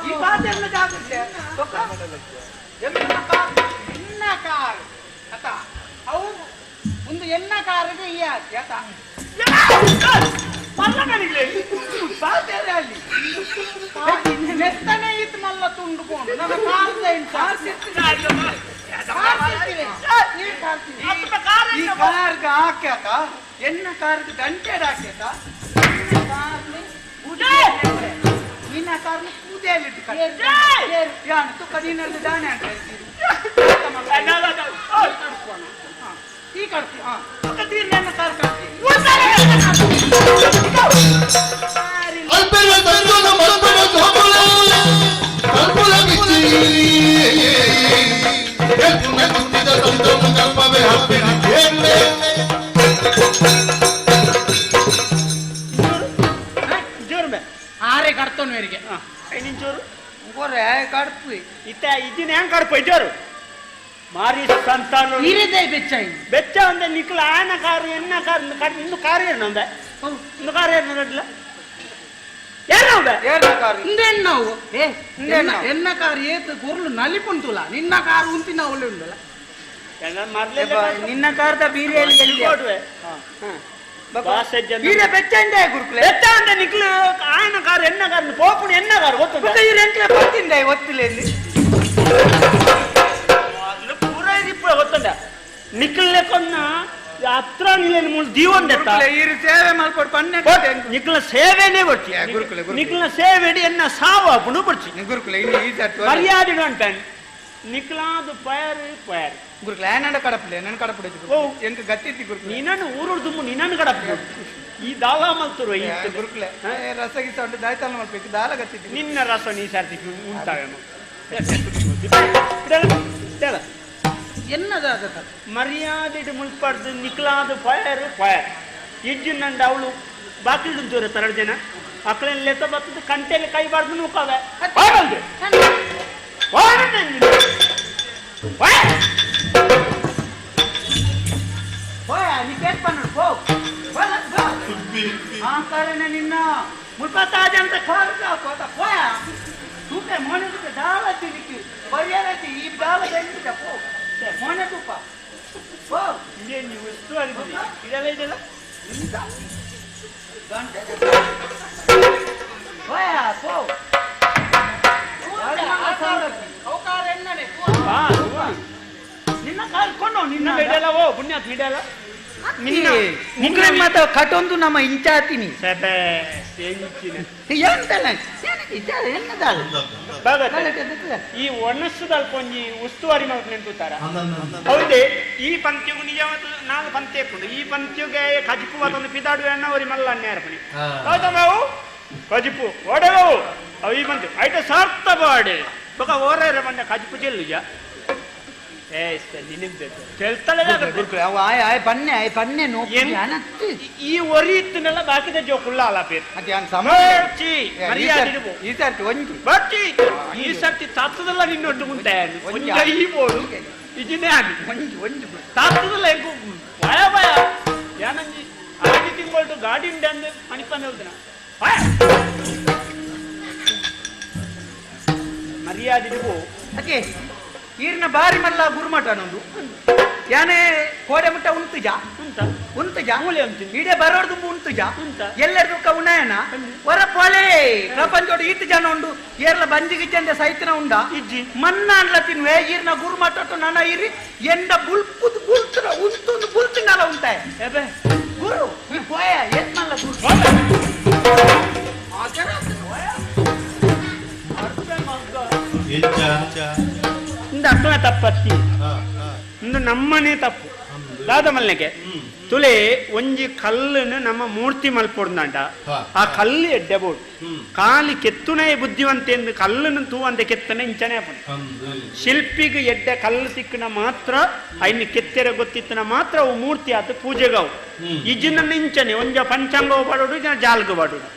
ಈ ಕಾರ್ ಎಲ್ಲ ಜಾಗೃತೆ ಬೊಕ್ಕ? ಎನ್ನ ಕಾರ್ ಎನ್ನ ಕಾರ್ ಅತ ಅವು ಒಂದು ಎನ್ನ ಕಾರಿಗೆ ಈ ಹಾಕಿ ಅತ ಮಲ್ಲ ಬಾತೇರೆ ಅಲ್ಲಿ ನೆತ್ತನೆ ಇತ್ತು ಮಲ್ಲ ತುಂಡುಕೊಂಡು ನನ್ನ ಕಾರ್ ಕಾರ್ ಈ ಕಾರ್ಗೆ ಹಾಕ್ಯಾತ ಎನ್ನ ಕಾರ್ಗೆ ಗಂಟೆಡ್ ಹಾಕ್ಯಾತ ನಿನ್ನ ಕಾರ್ನ ಕೂದೆಯಲ್ಲಿ ಯಾನು ತುಕ್ಕ ನೀನಲ್ಲಿ ದಾನೆ ಅಂತ ಹೇಳ್ತೀರಿ ಈ ಕಡ್ತಿ ಹಾ ತುಕ್ಕ ತೀರ್ ನನ್ನ ಕಾರ್ ಕಟ್ಟಿ ಅಲ್ಪೆರ ತಂದನ ಮಂದನ ಧೋಮಲ ಕಲ್ಪುಲ ಬಿಚ್ಚಿ ಎಪ್ಪುನ ಕುಂದಿದ ತಂದನು ಕಲ್ಪವೇ ಹಪ್ಪಿನ ಕೇಳಲೆ. ಜೋರು ಬೇ ಆರೆ ಕಡ್ತೋನು ಇವರಿಗೆ ಐನಿನ್ ಜೋರು ಕೊರೆ ಕಡ್ಪು ಇತ್ತ ಇದಿನ ಹೆಂಗ್ ಕಡ್ಪ ಜೋರು ಮಾರಿ ಸಂತಾನ ಇರಿದೆ ಬೆಚ್ಚಾಯಿ ಬೆಚ್ಚ ಒಂದ ನಿಕ್ಲ ಆನ ಕಾರು ಎನ್ನ ಕಾರು ಇಂದು ಕಾರು ಏನು ಒಂದೆ ಇಂದು ಕಾರು ಏನು ನಡ್ಲ ಏನು ಒಂದೆ ಏರ್ನ ಕಾರ್ ಇಂದೆಣ್ಣವು ಏ ಎನ್ನ ಎನ್ನ ಕಾರ್ ಏತ್ ಕೊರ್ಲು ನಲಿಪುಂಟುಲ ನಿನ್ನ ಕಾರ್ ಉಂತಿನ ಒಳ್ಳೆ ಉಂಡಲ್ಲ ಮರ್ಲೆ ನಿನ್ನ ಕಾರ್ದ ಬೀರಿಯಲ್ಲಿ ಎಲ್ಲಿ ಕೊಡುವೆ ಬೀರೆ ಬೆಚ್ಚಂಡೆ ಗುರುಕುಲೆ ಬೆಚ್ಚ ಒಂದೆ ನಿಕ್ಲು ಆನ ಕಾರು ಎನ್ನ ಕಾರು ಪೋಪುಣ ಎನ್ನ ಕಾರು ಗೊತ್ತುಂಟ ಬೊಕ್ಕ ಇವ್ರು ಎಂಕ್ಲೆ ಬರ್ತಿಂಡೆ ಒತ್ತಿಲೆಯಲ್ಲಿ ಅದು ಪೂರ ಇಪ್ಪು ಗೊತ್ತುಂಟ ನಿಕ್ಲೆ ಕೊನ್ನ ಹತ್ರ ನಿಲ್ಲೇನು ಮೂಲ ದೀವೊಂದೆತ್ತ ಇರು ಸೇವೆ ಮಲ್ಕೊಡ್ ಪನ್ನೆ ನಿಕ್ಲ ಸೇವೆನೇ ಬರ್ಚಿ ಯಾ, ಗುರುಕುಲೆ, ಗುರುಕುಲೆ. ನಿಕ್ಲ ಸೇವೆ ಎನ್ನ ಸಾವು ಅಪ್ಪುನು ಬರ್ಚಿ ಗುರುಕುಲೆ ಇನ್ನು ಈ ಸರ್ತಿ ಮರ್ಯಾದೆ ಅಂತಾನೆ ನಿಕ್ಲಾದು ಪಯರ್ ಪಯರ್ ಗುರುಕುಲೆ ನನ್ನ ಕಡಪಲೆ ನನ್ನ ಕಡಪಡೆ ಓ. ಎಂಕ ಗತ್ತಿತ್ತಿ ಗುರುಕುಲೆ ನಿನ್ನನ್ನು ಊರು ದುಮ್ಮು ನಿನ್ನನ್ನು ಕಡಪ ಈ ದಾಲ ಮಲ್ತರು ಏ, ಗುರುಕುಲೆ ಏ, ರಸ ಗೀಸ ಉಂಟು ದಾಯ್ತಾಲ ಮಾಡ್ಬೇಕು ದಾಲ ಗತ್ತಿತ್ತಿ ನಿನ್ನ ರಸ ನೀ ಸರ್ತಿ ಉಂಟಾವೆ ಎನ್ನದಾದ ಮರ್ಯಾದೆ ಮುಲ್ಪಾಡ್ದು ನಿಕ್ಲಾದ ಪಯರ್ ಪಯರ್ ಇಜ್ಜು ನಂಡ ಅವಳು ಬಾಕಿಲು ತೋರ ತರಡು ಜನ ಅಕ್ಕಳೆಲ್ಲ ಲೆತ್ತ ಬರ್ತದೆ ಕಂಟೆಯಲ್ಲಿ ಕೈ ಬಾರ್ದು ನೂಕಾವೆ ಹೋಯ ನೀ ಕೇಕ್ ಪನ್ನಡು ಪೋ ಹೋಲ, ಬಾ. ಆ ಕಾರಣ ನಿನ್ನ ಮುಲ್ಪತ್ತಾಜ ಅಂತ ಖಾರ್ಗ ಕೋತ ಪೋಯ ತೂಪೆ ಮೋನೆ ತೂಪೆ ದಾಲ ತಿರಿಕಿ ಪರಿಯಾರತಿ ಈ ದಾಲ ಬೆಂದಿದ ಪೋ ಮೋನೆ ತೂಪ ಪೋ ಇದೇ ನೀವು ಎಷ್ಟು ಅರಿಬಿಡಿ ಇದೆಲ್ಲ ಇದೆಲ್ಲ ಹೋಯ ಪೋ ಅವು ಎನ್ನನೆ ಹಾ ನಿನ್ನ ಕಾಲ್ ಕೊಂಡು ನಿನ್ನ ನಿನ್ನ ಹಿಡಿಯಲ್ಲ ಓ ಪುಣ್ಯಾತ್ ಹಿಡಿಯಲ್ಲ ನಿನ್ನ ನಿನ್ನ ಮಾತ ಕಟೊಂದು ನಮ್ಮ ಇಂಚಾತಿನಿ ಸೆಬೆ ಎಂಚಿನ ಎಂತಲ್ಲ ಏನಕ್ಕೆ ಇದ್ದಾರೆ ಎನ್ನದಾಳ ಬಾಗತ್ತೆ ಈ ಒಣಸುದಲ್ಪ ಒಂಜಿ ಉಸ್ತುವಾರಿ ಮಲ್ಕೊಂಡು ನಿಂತುತ್ತಾರ ಹೌದೇ ಈ ಪಂತ್ಯಗು ನಿಜವಾದ ನಾನು ಪಂತ್ಯ ಪುಂಡು ಈ ಪಂತ್ಯಗೆ ಕಜಿಪು ಅದೊಂದು ಪಿದಾಡು ಎಣ್ಣ ಅವರಿ ಮಲ್ಲ ಅನ್ಯಾರಪಣಿ ಹೌದಾ ಬಾವು ಕಜಿಪು ಓಡವು ಅವು ಈ ಪಂತ್ಯ ಐಟ ಸಾರ್ಥ ಬಾಡೆ ಬೊಕ ಓರೇರ ಬಂಡ ಕಜಿಪು ಚೆಲ್ಲುಜ ಏ ನಿನ್ನಿಂದ ಚೆಲ್ತಲೇ ಗುರುಕುಲೆ ಅವು ಆಯ್ ಆಯ್ ಪನ್ನೆ ಆಯ್ ಪನ್ನೆ ನೋವು ಅನತ್ತು ಈ ಒರಿ ಇತ್ತನೆಲ್ಲ ಬಾಕಿದ ಜೋಕುಳ್ಳ ಅಲ್ಲ ಪೇರ್ ಅದು ಯಾನ್ ಸಮ ಬರ್ಚಿ ಮರ್ಯಾದೆ ಇಡುವು. ಈ ಸರ್ತಿ ಒಂಜಿ ಬರ್ಚಿ ಈ ಸರ್ತಿ ತತ್ತದಲ್ಲ ನಿನ್ನೊಟ್ಟು ಉಂಟೆ ಒಂಜಿ. ಒಂಜಿ ಈ ಬೋಡು ಇಜಿನೇ ಆಗಿ ಒಂಜಿ ಒಂಜಿ ಗುರುಕುಲೆ. ತಾತದಲ್ಲ ಎಂಕು ಭಯ ಭಯ ಯಾನಂಜಿ ಆಗಿ ತಿಂಗಳು ಗಾಡಿ ಉಂಡೆ ಅಂದೆ ಮಣಿಪಂದ ಹೇಳ್ದಿನ ಭಯ ಮರ್ಯಾದೆ ಇಡುವು. ಅದೇ ಈರ್ನ ಬಾರಿ ಮಲ್ಲ ಗುರುಮಠನೊಂದು ಯಾನೆ ಕೋಡೆ ಮುಟ್ಟ ಉಂತುಜ. ಉಂತ. ಉಂತುಜ. ಮೂಲೆ ಉಂತು. ಇಡೇ ಬರೋಡ್ದುಂಬು ಉಂತುಜ. ಉಂತ. ಎಲ್ಲೆರ್ದು ಉಣಯನ ಹೊರ ಪೋಲೆ ಪ್ರಪಂಚೋಡು ಈತ ಜನ ಉಂಡು, ಏರ್ಲ ಬಂಜಿ ಗಿಜ್ಜಂದೆ ಸೈತನ ಉಂಡ. ಇಜ್ಜಿ. ಮನ್ನಾನ್ಲ ತಿನ್ನುವೆ. ಈರ್ನ ಗುರುಮಠಟ್ಟು ನನ ಇರಿ ಎಂಡ ಬುಲ್ಪುದು ಬುಲ್ತುನ ಉಂತುಂದು ಬುಲ್ತಿನಲ ಉಂಟಾಯ. ಎಬೆ. ಗುರು ಈ ಪೋಯ ಏತ್ ಮಲ್ಲ ಗುರು. ಎಂಚ? ಇಂದ ಅಕ್ಕನ ತಪ್ಪತ್ತಿ. ಹಾ ಹಾ ಇಂದು ನಮ್ಮನೆ ತಪ್ಪು ದಾದ ಮಲ್ನೆಗೆ ತುಲೆ ಒಂಜಿ ಕಲ್ಲನ್ನು ನಮ್ಮ ಮೂರ್ತಿ ಮಲ್ಪೊಡ್ದಂಡ. ಆ ಕಲ್ಲು ಎಡ್ಡೆಬೋಡು. ಖಾಲಿ ಕೆತ್ತುನೇ ಬುದ್ಧಿವಂತೆ ಎಂದು ಕಲ್ಲನ್ನು ತೂವಂತೆ ಕೆತ್ತನೆ ಇಂಚನೆ ಆಪುಂಡು. ಶಿಲ್ಪಿಗೆ ಎಡ್ಡೆ ಕಲ್ಲು ಸಿಕ್ಕನ ಮಾತ್ರ, ಐನ್ ಕೆತ್ತೆರ ಗೊತ್ತಿತ್ತನ ಮಾತ್ರ ಅವು ಮೂರ್ತಿ ಆತು ಪೂಜೆಗವು. ಇಜ್ಜಿನ ಇಂಚನೆ ಒಂಜ ಪಂಚಾಂಗ ಪಾಡೋಡು, ಜನ ಜಾಲ್ಗ ಪಾಡೋಡು.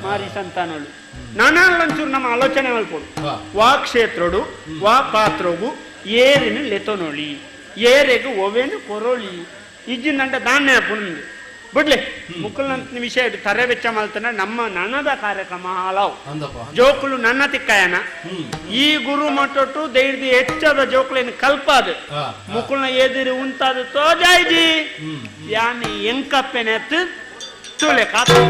ಮಾರಿ ಸಂತಾನೋಳು ನಾನಾಂಚೂರು ನಮ್ಮ ಆಲೋಚನೆ ಮಲ್ಪೊಡು. ವಾ ಕ್ಷೇತ್ರಡು ವಾ ಪಾತ್ರಗು ಏರಿನ ಲೆತೊನೊಳಿ, ಏರೆಗು ಒವೇನು ಕೊರೊಳಿ, ಇಜ್ಜಿನಂಡ ದಾನ್ಯ ಪುಂಡು ಬಿಡ್ಲೆ. ಮುಕ್ಕುಲಂತ ವಿಷಯ ತರೆ ವೆಚ್ಚ ಮಲ್ತನ ನಮ್ಮ ನನದ ಕಾರ್ಯಕ್ರಮ ಹಾಲಾವು. ಅಂದಪ್ಪ. ಜೋಕುಲು ನನ್ನ ತಿಕ್ಕಯನ. ಈ ಗುರು ಮಟ್ಟೊಟ್ಟು ಧೈರ್ಯ ಹೆಚ್ಚದ ಜೋಕುಲೇನು ಕಲ್ಪಾದು. ಮುಕುಲ್ನ ಎದುರು ಉಂತಾದ ತೋಜಾಯ್ಜಿ. ಯಾನಿ ಎಂಕಪ್ಪೆನೆತ್ತು ತುಲೆ ಕಾತು.